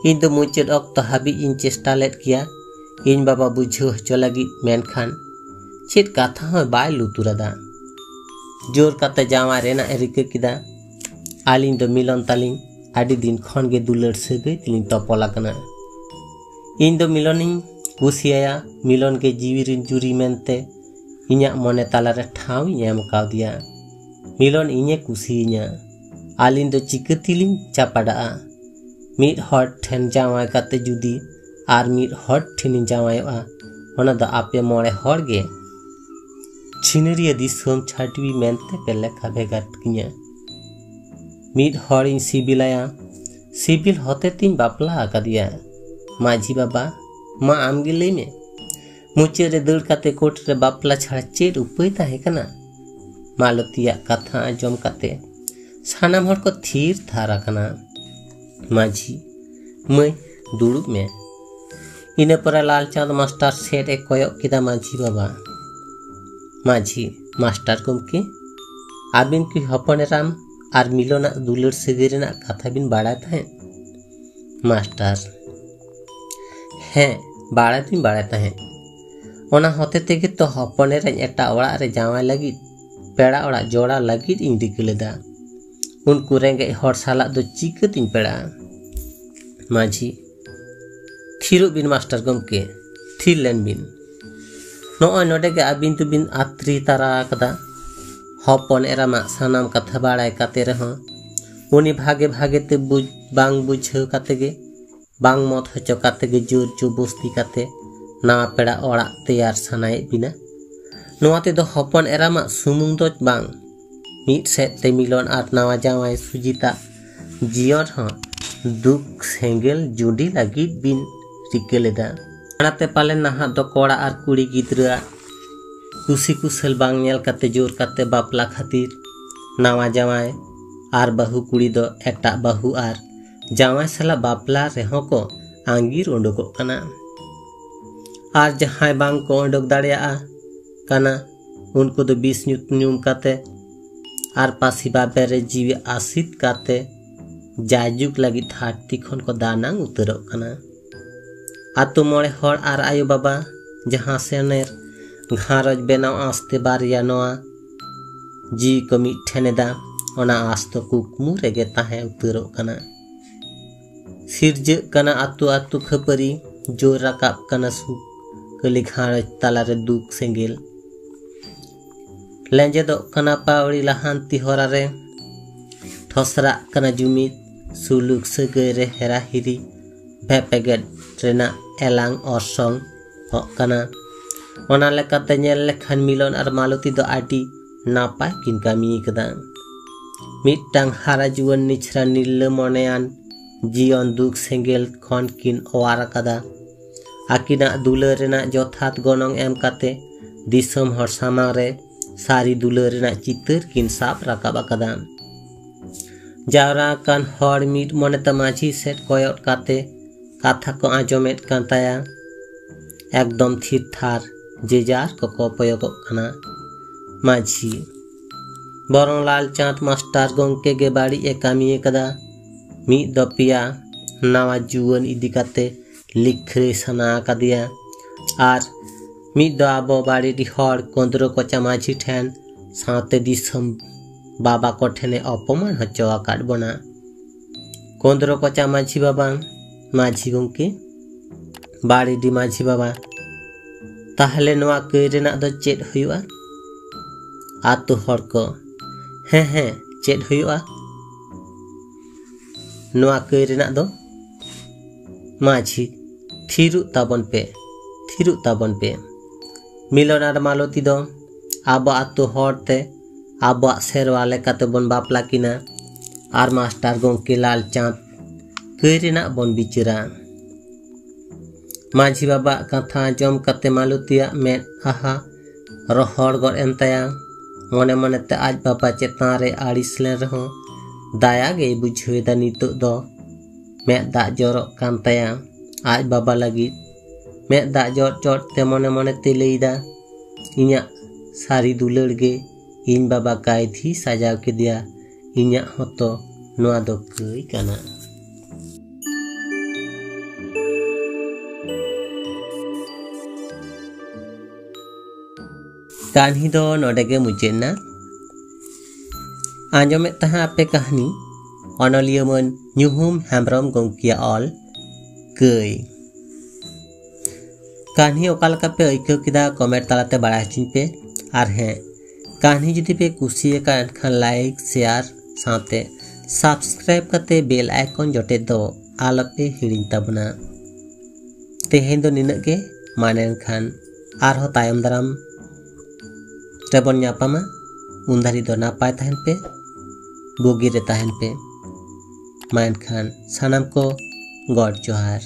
ᱤᱧ ᱫᱚ ᱢᱩᱪᱟᱹᱫ ᱚᱠᱛᱚ ᱦᱟᱹᱵᱤᱡ ᱤᱧ ᱪᱮᱥᱴᱟ ᱞᱮᱫ ᱜᱮᱭᱟ ᱤᱧ ᱵᱟᱵᱟ ᱵᱩᱡᱷᱟᱹᱣ ᱦᱚᱪᱚ ᱞᱟᱹᱜᱤᱫ, ᱢᱮᱱᱠᱷᱟᱱ ᱪᱮᱫ ᱠᱟᱛᱷᱟ ᱦᱚᱸ ᱵᱟᱭ ᱞᱩᱛᱩᱨ ᱟᱫᱟ᱾ ᱡᱳᱨ ᱠᱟᱛᱮ ᱡᱟᱶᱟᱭ ᱨᱮᱱᱟᱜ ᱮ ᱨᱤᱠᱟᱹ ᱠᱮᱫᱟ᱾ ᱟᱹᱞᱤᱧ ᱫᱚ ᱢᱤᱞᱚᱱ ᱛᱟᱹᱞᱤᱧ ᱟᱹᱰᱤ ᱫᱤᱱ ᱠᱷᱚᱱ ᱜᱮ ᱫᱩᱞᱟᱹᱲ ᱥᱟᱹᱜᱟᱹᱭ ᱛᱮᱞᱤᱧ ᱛᱚᱯᱚᱞ ᱟᱠᱟᱱᱟ᱾ ᱤᱧ ᱫᱚ ᱢᱤᱞᱚᱱᱤᱧ ᱠᱩᱥᱤᱭᱟᱭᱟ, ᱢᱤᱞᱚᱱ ᱜᱮ ᱡᱤᱣᱤ ᱨᱤᱱ ᱡᱩᱨᱤ ᱢᱮᱱᱛᱮ ᱤᱧᱟᱜ ᱢᱚᱱᱮ ᱛᱟᱞᱟᱨᱮ ᱴᱷᱟᱶ ᱤᱧ ᱮᱢ ᱠᱟᱣᱫᱮᱭᱟ᱾ ᱢᱤᱞᱚᱱ ᱤᱧᱮ ᱠᱩᱥᱤᱭᱟᱹᱧᱟ᱾ ᱟᱹᱞᱤᱧ ᱫᱚ ᱪᱤᱠᱟᱹ ᱛᱮᱞᱤᱧ ᱪᱟᱯᱟᱰᱟᱜᱼᱟ? ᱢᱤᱫ ᱦᱚᱲ ᱴᱷᱮᱱ ᱡᱟᱶᱟᱭ ᱠᱟᱛᱮ ᱡᱩᱫᱤ ᱟᱨ ᱢᱤᱫ ᱦᱚᱲ ᱴᱷᱮᱱᱤᱧ ᱡᱟᱶᱟᱭᱚᱜᱼᱟ, ᱚᱱᱟ ᱫᱚ ᱟᱯᱮ ᱢᱚᱬᱮ ᱦᱚᱲ ᱜᱮ ᱪᱷᱤᱱᱟᱹᱨᱤᱭᱟᱹ ᱫᱤᱥᱚᱢ ᱪᱷᱟᱹᱰᱣᱤ ᱢᱮᱱᱛᱮ ᱯᱮ ᱞᱮᱠᱷᱟ ᱵᱷᱮᱜᱟᱨ ᱠᱤᱧᱟ᱾ ᱢᱤᱫ ᱦᱚᱲᱤᱧ ᱥᱤᱵᱤᱞᱟᱭᱟ, ᱥᱤᱵᱤᱞ ᱦᱚᱛᱮ ᱛᱤᱧ ᱵᱟᱯᱞᱟ ᱟᱠᱟᱫᱮᱭᱟ᱾ ᱢᱟᱹᱡᱷᱤ ᱵᱟᱵᱟ, ᱢᱟ ᱟᱢᱜᱮ ᱞᱟᱹᱭ ᱢᱮ, ᱢᱩᱪᱟᱹᱫ ᱨᱮ ᱫᱟᱹᱲ ᱠᱟᱛᱮ ᱠᱳᱨᱴ ᱨᱮ ᱵᱟᱯᱞᱟ ᱪᱷᱟᱲᱟ ᱪᱮᱫ ᱩᱯᱟᱹᱭ ᱛᱟᱦᱮᱸ ᱠᱟᱱᱟ? ᱢᱟᱞᱚᱛᱤᱭᱟᱜ ᱠᱟᱛᱷᱟ ᱟᱸᱡᱚᱢ ᱠᱟᱛᱮ ᱥᱟᱱᱟᱢ ᱦᱚᱲ ᱠᱚ ᱛᱷᱤᱨ ᱛᱷᱟᱨ ᱟᱠᱟᱱᱟ᱾ ᱢᱟᱹᱡᱷᱤ, ᱢᱟᱹᱭ, ᱫᱩᱲᱩᱵ ᱢᱮ᱾ ᱤᱱᱟᱹ ᱯᱚᱨᱮ ᱞᱟᱞᱪᱟᱸᱫᱽ ᱢᱟᱥᱴᱟᱨ ᱥᱮᱫ ᱮ ᱠᱚᱭᱚᱜ ᱠᱮᱫᱟ ᱢᱟᱹᱡᱷᱤ ᱵᱟᱵᱟ᱾ ᱢᱟᱹᱡᱷᱤ, ᱢᱟᱥᱴᱟᱨ ᱜᱚᱢᱠᱮ, ᱟᱹᱵᱤᱱ ᱠᱤ ᱦᱚᱯᱚᱱ ᱮᱨᱟᱢ ᱟᱨ ᱢᱤᱞᱚᱱᱟᱜ ᱫᱩᱞᱟᱹᱲ ᱥᱟᱹᱜᱟᱹᱭ ᱨᱮᱱᱟᱜ ᱠᱟᱛᱷᱟ ᱵᱤᱱ ᱵᱟᱲᱟᱭ ᱛᱟᱦᱮᱸᱫ? ᱢᱟᱥᱴᱟᱨ, ᱦᱮᱸ, ᱵᱟᱲᱟᱭ ᱫᱩᱧ ᱵᱟᱲᱟᱭ ᱛᱟᱦᱮᱸᱫ᱾ ᱚᱱᱟ ᱦᱚᱛᱮ ᱛᱮᱜᱮ ᱛᱚ ᱦᱚᱯᱚᱱ ᱮᱨᱟᱧ ᱮᱴᱟᱜ ᱚᱲᱟᱜ ᱨᱮ ᱡᱟᱶᱟᱭ ᱞᱟᱹᱜᱤᱫ ᱯᱮᱲᱟ ᱚᱲᱟᱜ ᱡᱚᱲᱟᱣ ᱞᱟᱹᱜᱤᱫ ᱤᱧ ᱨᱤᱠᱟᱹ ᱞᱮᱫᱟ᱾ ᱩᱱᱠᱩ ᱨᱮᱸᱜᱮᱡ ᱦᱚᱲ ᱥᱟᱞᱟᱜ ᱫᱚ ᱪᱤᱠᱟᱹᱛᱤᱧ ᱯᱮᱲᱟᱜᱼᱟ? ᱢᱟᱹᱡᱷᱤ, ᱛᱷᱤᱨᱚᱜ ᱵᱤᱱ ᱢᱟᱥᱴᱟᱨ ᱜᱚᱢᱠᱮ, ᱛᱷᱤᱨ ᱞᱮᱱ ᱵᱤᱱ᱾ ᱱᱚᱜᱼᱚᱭ ᱱᱚᱰᱮ ᱜᱮ ᱟᱹᱵᱤᱱ ᱫᱚᱵᱤᱱ ᱟᱛᱨᱤ ᱛᱟᱨᱟ ᱟᱠᱟᱫᱟ᱾ ᱦᱚᱯᱚᱱ ᱮᱨᱟᱢᱟᱜ ᱥᱟᱱᱟᱢ ᱠᱟᱛᱷᱟ ᱵᱟᱲᱟᱭ ᱠᱟᱛᱮ ᱨᱮᱦᱚᱸ ᱩᱱᱤ ᱵᱷᱟᱜᱮ ᱵᱷᱟᱜᱮ ᱛᱮ ᱵᱩᱡᱽ ᱵᱟᱝ ᱵᱩᱡᱷᱟᱹᱣ ᱠᱟᱛᱮ ᱜᱮ, ᱵᱟᱝ ᱢᱚᱛ ᱦᱚᱪᱚ ᱠᱟᱛᱮ ᱜᱮ ᱡᱳᱨ ᱡᱚᱵᱚᱥᱛᱤ ᱠᱟᱛᱮ ᱱᱟᱣᱟ ᱯᱮᱲᱟ ᱚᱲᱟᱜ ᱛᱮᱭᱟᱨ ᱥᱟᱱᱟᱭᱮᱫ ᱵᱤᱱᱟ᱾ ᱱᱚᱣᱟ ᱛᱮᱫᱚ ᱦᱚᱯᱚᱱ ᱮᱨᱟᱢᱟᱜ ᱥᱩᱢᱩᱝ ᱫᱚ ᱵᱟᱝ, ᱢᱤᱫ ᱥᱮᱫ ᱛᱮ ᱢᱤᱞᱚᱱ ᱟᱨ ᱱᱟᱣᱟ ᱡᱟᱶᱟᱭ ᱥᱩᱡᱤᱛᱟ ᱡᱤᱭᱚᱱ ᱦᱚᱸ ᱫᱩᱠ ᱥᱮᱸᱜᱮᱞ ᱡᱩᱰᱤ ᱞᱟᱹᱜᱤᱫ ᱵᱤᱱ ᱨᱤᱠᱟᱹ ᱞᱮᱫᱟ᱾ ᱚᱱᱟᱛᱮ ᱯᱟᱞᱮᱱ ᱱᱟᱦᱟᱜ ᱫᱚ ᱠᱚᱲᱟ ᱟᱨ ᱠᱩᱲᱤ ᱜᱤᱫᱽᱨᱟᱹᱣᱟᱜ ᱠᱩᱥᱤ ᱠᱩᱥᱟᱹᱞ ᱵᱟᱝ ᱧᱮᱞ ᱠᱟᱛᱮ ᱡᱳᱨ ᱠᱟᱛᱮ ᱵᱟᱯᱞᱟ ᱠᱷᱟᱹᱛᱤᱨ ᱱᱟᱣᱟ ᱡᱟᱶᱟᱭ ᱟᱨ ᱵᱟᱹᱦᱩ ᱠᱩᱲᱤ ᱫᱚ ᱮᱴᱟᱜ ᱵᱟᱹᱦᱩ ᱟᱨ ᱡᱟᱶᱟᱭ ᱥᱟᱞᱟᱜ ᱵᱟᱯᱞᱟ ᱨᱮᱦᱚᱸ ᱠᱚ ᱟᱸᱜᱤᱨ ᱩᱰᱩᱠᱚᱜ ᱠᱟᱱᱟ᱾ ᱟᱨ ᱡᱟᱦᱟᱸᱭ ᱵᱟᱝ ᱠᱚ ᱩᱰᱩᱠ ᱫᱟᱲᱮᱭᱟᱜᱼᱟ ᱠᱟᱱᱟ, ᱩᱱᱠᱩ ᱫᱚ ᱵᱤᱥ ᱧᱩ ᱧᱩᱢ ᱠᱟᱛᱮ ᱟᱨ ᱯᱟᱹᱥᱤ ᱵᱟᱵᱮᱨ ᱨᱮ ᱡᱤᱣᱤ ᱟᱥᱤᱛ ᱠᱟᱛᱮ ᱡᱟᱭᱡᱩᱜᱽ ᱞᱟᱹᱜᱤᱫ ᱫᱷᱟᱹᱨᱛᱤ ᱠᱷᱚᱱ ᱠᱚ ᱫᱟᱱᱟᱝ ᱩᱛᱟᱹᱨᱚᱜ ᱠᱟᱱᱟ᱾ ᱟᱛᱳ ᱢᱚᱬᱮ ᱦᱚᱲ ᱟᱨ ᱟᱭᱳ ᱵᱟᱵᱟ ᱡᱟᱦᱟᱸ ᱥᱮᱱᱮᱨ ᱜᱷᱟᱨᱚᱸᱡᱽ ᱵᱮᱱᱟᱣ ᱟᱸᱥᱛᱮ ᱵᱟᱨᱭᱟ ᱱᱚᱣᱟ ᱡᱤᱣᱤ ᱠᱚ ᱢᱤᱫ ᱴᱷᱮᱱ ᱮᱫᱟ, ᱚᱱᱟ ᱟᱸᱥ ᱫᱚ ᱠᱩᱠᱢᱩ ᱨᱮᱜᱮ ᱛᱟᱦᱮᱸ ᱩᱛᱟᱹᱨᱚᱜ ᱠᱟᱱᱟ᱾ ᱥᱤᱨᱡᱟᱹᱜ ᱠᱟᱱᱟ ᱟᱛᱳ ᱟᱛᱳ ᱠᱷᱟᱹᱯᱟᱹᱨᱤ, ᱡᱳᱨ ᱨᱟᱠᱟᱵ ᱠᱟᱱᱟ ᱥᱩᱠ, ᱠᱟᱹᱞᱤ ᱜᱷᱟᱨᱚᱸᱡᱽ ᱛᱟᱞᱟᱨᱮ ᱫᱩᱠ ᱥᱮᱸᱜᱮᱞ᱾ ᱞᱮᱸᱡᱮᱫᱚᱜ ᱠᱟᱱᱟ ᱯᱟᱹᱣᱲᱤ ᱞᱟᱦᱟᱱᱛᱤ ᱦᱚᱨᱟ ᱨᱮ, ᱴᱷᱚᱥᱨᱟᱜ ᱠᱟᱱᱟ ᱡᱩᱢᱤᱫ, ᱥᱩᱞᱩᱠ ᱥᱟᱹᱜᱟᱹᱭ ᱨᱮ ᱦᱮᱨᱟ ᱦᱤᱨᱤ, ᱵᱷᱮᱯᱮᱜᱮᱫ ᱨᱮᱱᱟᱜ ᱮᱞᱟᱝ ᱚᱨᱥᱚᱝ ᱦᱚᱜ ᱠᱟᱱᱟ᱾ ᱚᱱᱟ ᱞᱮᱠᱟᱛᱮ ᱧᱮᱞ ᱞᱮᱠᱷᱟᱱ ᱢᱤᱞᱚᱱ ᱟᱨ ᱢᱟᱞᱚᱛᱤ ᱫᱚ ᱟᱹᱰᱤ ᱱᱟᱯᱟᱭ ᱠᱤᱱ ᱠᱟᱹᱢᱤ ᱟᱠᱟᱫᱟ᱾ ᱢᱤᱫᱴᱟᱝ ᱦᱟᱨᱟ ᱡᱩᱣᱟᱹᱱ ᱱᱤᱪᱷᱨᱟ ᱱᱤᱨᱞᱟᱹ ᱢᱚᱱᱮᱭᱟᱱ ᱡᱤᱭᱚᱱ ᱫᱩᱠ ᱥᱮᱸᱜᱮᱞ ᱠᱷᱚᱱ ᱠᱤᱱ ᱚᱣᱟᱨ ᱟᱠᱟᱫᱟ᱾ ᱟᱹᱠᱤᱱᱟᱜ ᱫᱩᱞᱟᱹᱲ ᱨᱮᱱᱟᱜ ᱡᱚᱛᱷᱟᱛ ᱜᱚᱱᱚᱝ ᱮᱢ ᱠᱟᱛᱮ ᱫᱤᱥᱚᱢ ᱦᱚᱲ ᱥᱟᱢᱟᱝ ᱨᱮ ᱥᱟᱹᱨᱤ ᱫᱩᱞᱟᱹᱲ ᱨᱮᱱᱟᱜ ᱪᱤᱛᱟᱹᱨ ᱠᱤᱱ ᱥᱟᱵ ᱨᱟᱠᱟᱵ ᱟᱠᱟᱫᱟ᱾ ᱡᱟᱣᱨᱟ ᱟᱠᱟᱱ ᱦᱚᱲ ᱢᱤᱫ ᱢᱚᱱᱮᱛᱮ ᱢᱟᱹᱡᱷᱤ ᱥᱮᱫ ᱠᱚᱭᱚᱜ ᱠᱟᱛᱮ ᱠᱟᱛᱷᱟ ᱠᱚ ᱟᱸᱡᱚᱢᱮᱫ ᱠᱟᱱ ᱛᱟᱭᱟ᱾ ᱮᱠᱫᱚᱢ ᱛᱷᱤᱨ ᱛᱷᱟᱨ ᱡᱮᱡᱟᱨ ᱠᱚᱠᱚ ᱠᱚᱭᱚᱜᱚᱜ ᱠᱟᱱᱟ᱾ ᱢᱟᱹᱡᱷᱤ, ᱵᱚᱨᱚᱝ ᱞᱟᱞᱪᱟᱸᱫᱽ ᱢᱟᱥᱴᱟᱨ ᱜᱚᱢᱠᱮ ᱜᱮ ᱵᱟᱹᱲᱤᱡ ᱮ ᱠᱟᱹᱢᱤ ᱟᱠᱟᱫᱟ᱾ ᱢᱤᱫ ᱫᱚ ᱯᱮᱭᱟ ᱱᱟᱣᱟ ᱡᱩᱣᱟᱹᱱ ᱤᱫᱤ ᱠᱟᱛᱮ ᱞᱤᱠᱷᱟᱹᱭ ᱥᱟᱱᱟ ᱟᱠᱟᱫᱮᱭᱟ, ᱟᱨ ᱢᱤᱫ ᱫᱚ ᱟᱵᱚ ᱵᱟᱲᱮᱰᱤ ᱦᱚᱲ ᱠᱚᱸᱫᱽᱨᱚ ᱠᱚᱪᱟ ᱢᱟᱹᱡᱷᱤ ᱴᱷᱮᱱ ᱥᱟᱶᱛᱮ ᱫᱤᱥᱚᱢ ᱵᱟᱵᱟ ᱠᱚ ᱴᱷᱮᱱᱮ ᱚᱯᱚᱢᱟᱱ ᱦᱚᱪᱚ ᱟᱠᱟᱫ ᱵᱚᱱᱟ᱾ ᱠᱚᱸᱫᱽᱨᱚ ᱠᱚᱪᱟ ᱢᱟᱹᱡᱷᱤ ᱵᱟᱵᱟ, ᱢᱟᱹᱡᱷᱤ ᱜᱚᱢᱠᱮ, ᱵᱟᱲᱮᱰᱤ ᱢᱟᱹᱡᱷᱤ ᱵᱟᱵᱟ, ᱛᱟᱦᱞᱮ ᱱᱚᱣᱟ ᱠᱟᱹᱭ ᱨᱮᱱᱟᱜ ᱫᱚ ᱪᱮᱫ ᱦᱩᱭᱩᱜᱼᱟ? ᱟᱛᱳ ᱦᱚᱲ ᱠᱚ, ᱦᱮᱸ ᱦᱮᱸ, ᱪᱮᱫ ᱦᱩᱭᱩᱜᱼᱟ? ᱱᱚᱣᱟ ᱠᱟᱹᱭ ᱨᱮᱱᱟᱜ ᱫᱚ ᱢᱟᱹᱡᱷᱤ, ᱛᱷᱤᱨᱚᱜ ᱛᱟᱵᱚᱱ ᱯᱮ, ᱛᱷᱤᱨᱚᱜ ᱛᱟᱵᱚᱱ ᱯᱮ᱾ ᱢᱤᱞᱚᱱ ᱟᱨ ᱢᱟᱞᱚᱛᱤ ᱫᱚ ᱟᱵᱚ ᱟᱛᱳ ᱦᱚᱲ ᱛᱮ ᱟᱵᱚᱣᱟᱜ ᱥᱮᱨᱣᱟ ᱞᱮᱠᱟᱛᱮ ᱵᱚᱱ ᱵᱟᱯᱞᱟ ᱠᱤᱱᱟ ᱟᱨ ᱢᱟᱥᱴᱟᱨ ᱜᱚᱢᱠᱮ ᱞᱟᱞᱪᱟᱸᱫᱽ ᱠᱟᱹᱭ ᱨᱮᱱᱟᱜ ᱵᱚᱱ ᱵᱤᱪᱟᱹᱨᱟ᱾ ᱢᱟᱹᱡᱷᱤ ᱵᱟᱵᱟᱣᱟᱜ ᱠᱟᱛᱷᱟ ᱟᱸᱡᱚᱢ ᱠᱟᱛᱮ ᱢᱟᱞᱚᱛᱤᱭᱟᱜ ᱢᱮᱫ ᱟᱦᱟ ᱨᱚᱦᱚᱲ ᱜᱚᱫ ᱮᱱ ᱛᱟᱭᱟ᱾ ᱢᱚᱱᱮ ᱢᱚᱱᱮᱛᱮ ᱟᱡ ᱵᱟᱵᱟ ᱪᱮᱛᱟᱱ ᱨᱮ ᱟᱹᱲᱤᱥ ᱞᱮᱱ ᱨᱮᱦᱚᱸ ᱫᱟᱭᱟ ᱜᱮᱭ ᱵᱩᱡᱷᱟᱹᱣ ᱮᱫᱟ ᱱᱤᱛᱚᱜ ᱫᱚ᱾ ᱢᱮᱫ ᱫᱟᱜ ᱡᱚᱨᱚᱜ ᱠᱟᱱ ᱛᱟᱭᱟ ᱟᱡ ᱵᱟᱵᱟ ᱞᱟᱹᱜᱤᱫ᱾ ᱢᱮᱫ ᱫᱟᱜ ᱡᱚᱨ ᱡᱚᱨ ᱛᱮ ᱢᱚᱱᱮ ᱢᱚᱱᱮᱛᱮ ᱞᱟᱹᱭᱫᱟ, ᱤᱧᱟᱜ ᱥᱟᱹᱨᱤ ᱫᱩᱞᱟᱹᱲ ᱜᱮ ᱤᱧ ᱵᱟᱵᱟ ᱠᱟᱭᱫᱷᱤ ᱥᱟᱡᱟᱣ ᱠᱮᱫᱮᱭᱟ, ᱤᱧᱟᱜ ᱦᱚᱸᱛᱚ ᱱᱚᱣᱟ ᱫᱚ ᱠᱟᱹᱭ ᱠᱟᱱᱟ᱾ ᱠᱟᱹᱦᱱᱤ ᱫᱚ ᱱᱚᱰᱮ ᱜᱮ ᱢᱩᱪᱟᱹᱫ ᱮᱱᱟ᱾ ᱟᱸᱡᱚᱢᱮᱫ ᱛᱟᱦᱮᱸ ᱟᱯᱮ ᱠᱟᱹᱦᱱᱤ ᱚᱱᱚᱞᱤᱭᱟᱹ ᱢᱟᱹᱱ ᱧᱩᱦᱩᱢ ᱦᱮᱢᱵᱨᱚᱢ ᱜᱚᱢᱠᱮᱭᱟᱜ ᱚᱞ ᱠᱟᱹᱭ᱾ ᱠᱟᱹᱦᱱᱤ ᱚᱠᱟ ᱞᱮᱠᱟ ᱯᱮ ᱟᱹᱭᱠᱟᱹᱣ ᱠᱮᱫᱟ, ᱠᱚᱢᱮᱱᱴ ᱛᱟᱞᱟᱛᱮ ᱵᱟᱲᱟᱭ ᱦᱚᱪᱚᱧ ᱯᱮ᱾ ᱟᱨ ᱦᱮᱸ, ᱠᱟᱹᱦᱱᱤ ᱡᱩᱫᱤ ᱯᱮ ᱠᱩᱥᱤᱭᱟᱠᱟᱫ ᱮᱱᱠᱷᱟᱱ ᱞᱟᱭᱤᱠ, ᱥᱮᱭᱟᱨ ᱥᱟᱶᱛᱮ ᱥᱟᱵᱥᱠᱨᱟᱭᱤᱵ ᱠᱟᱛᱮ ᱵᱮᱞ ᱟᱭᱠᱚᱱ ᱡᱚᱴᱮᱫ ᱫᱚ ᱟᱞᱚᱯᱮ ᱦᱤᱲᱤᱧ ᱛᱟᱵᱚᱱᱟ᱾ ᱛᱮᱦᱮᱧ ᱫᱚ ᱱᱤᱱᱟᱹᱜ ᱜᱮ᱾ ᱢᱟ ᱮᱱᱠᱷᱟᱱ ᱟᱨᱦᱚᱸ ᱛᱟᱭᱚᱢ ᱫᱟᱨᱟᱢ ᱨᱮᱵᱚᱱ ᱧᱟᱯᱟᱢᱟ᱾ ᱩᱱ ᱫᱷᱟᱹᱨᱤᱡ ᱫᱚ ᱱᱟᱯᱟᱭ ᱛᱟᱦᱮᱱ ᱯᱮ, ᱵᱩᱜᱤ ᱨᱮ ᱛᱟᱦᱮᱱ ᱯᱮ᱾ ᱢᱟ ᱮᱱᱠᱷᱟᱱ ᱥᱟᱱᱟᱢ ᱠᱚ ᱜᱚᱰ ᱡᱚᱦᱟᱨ᱾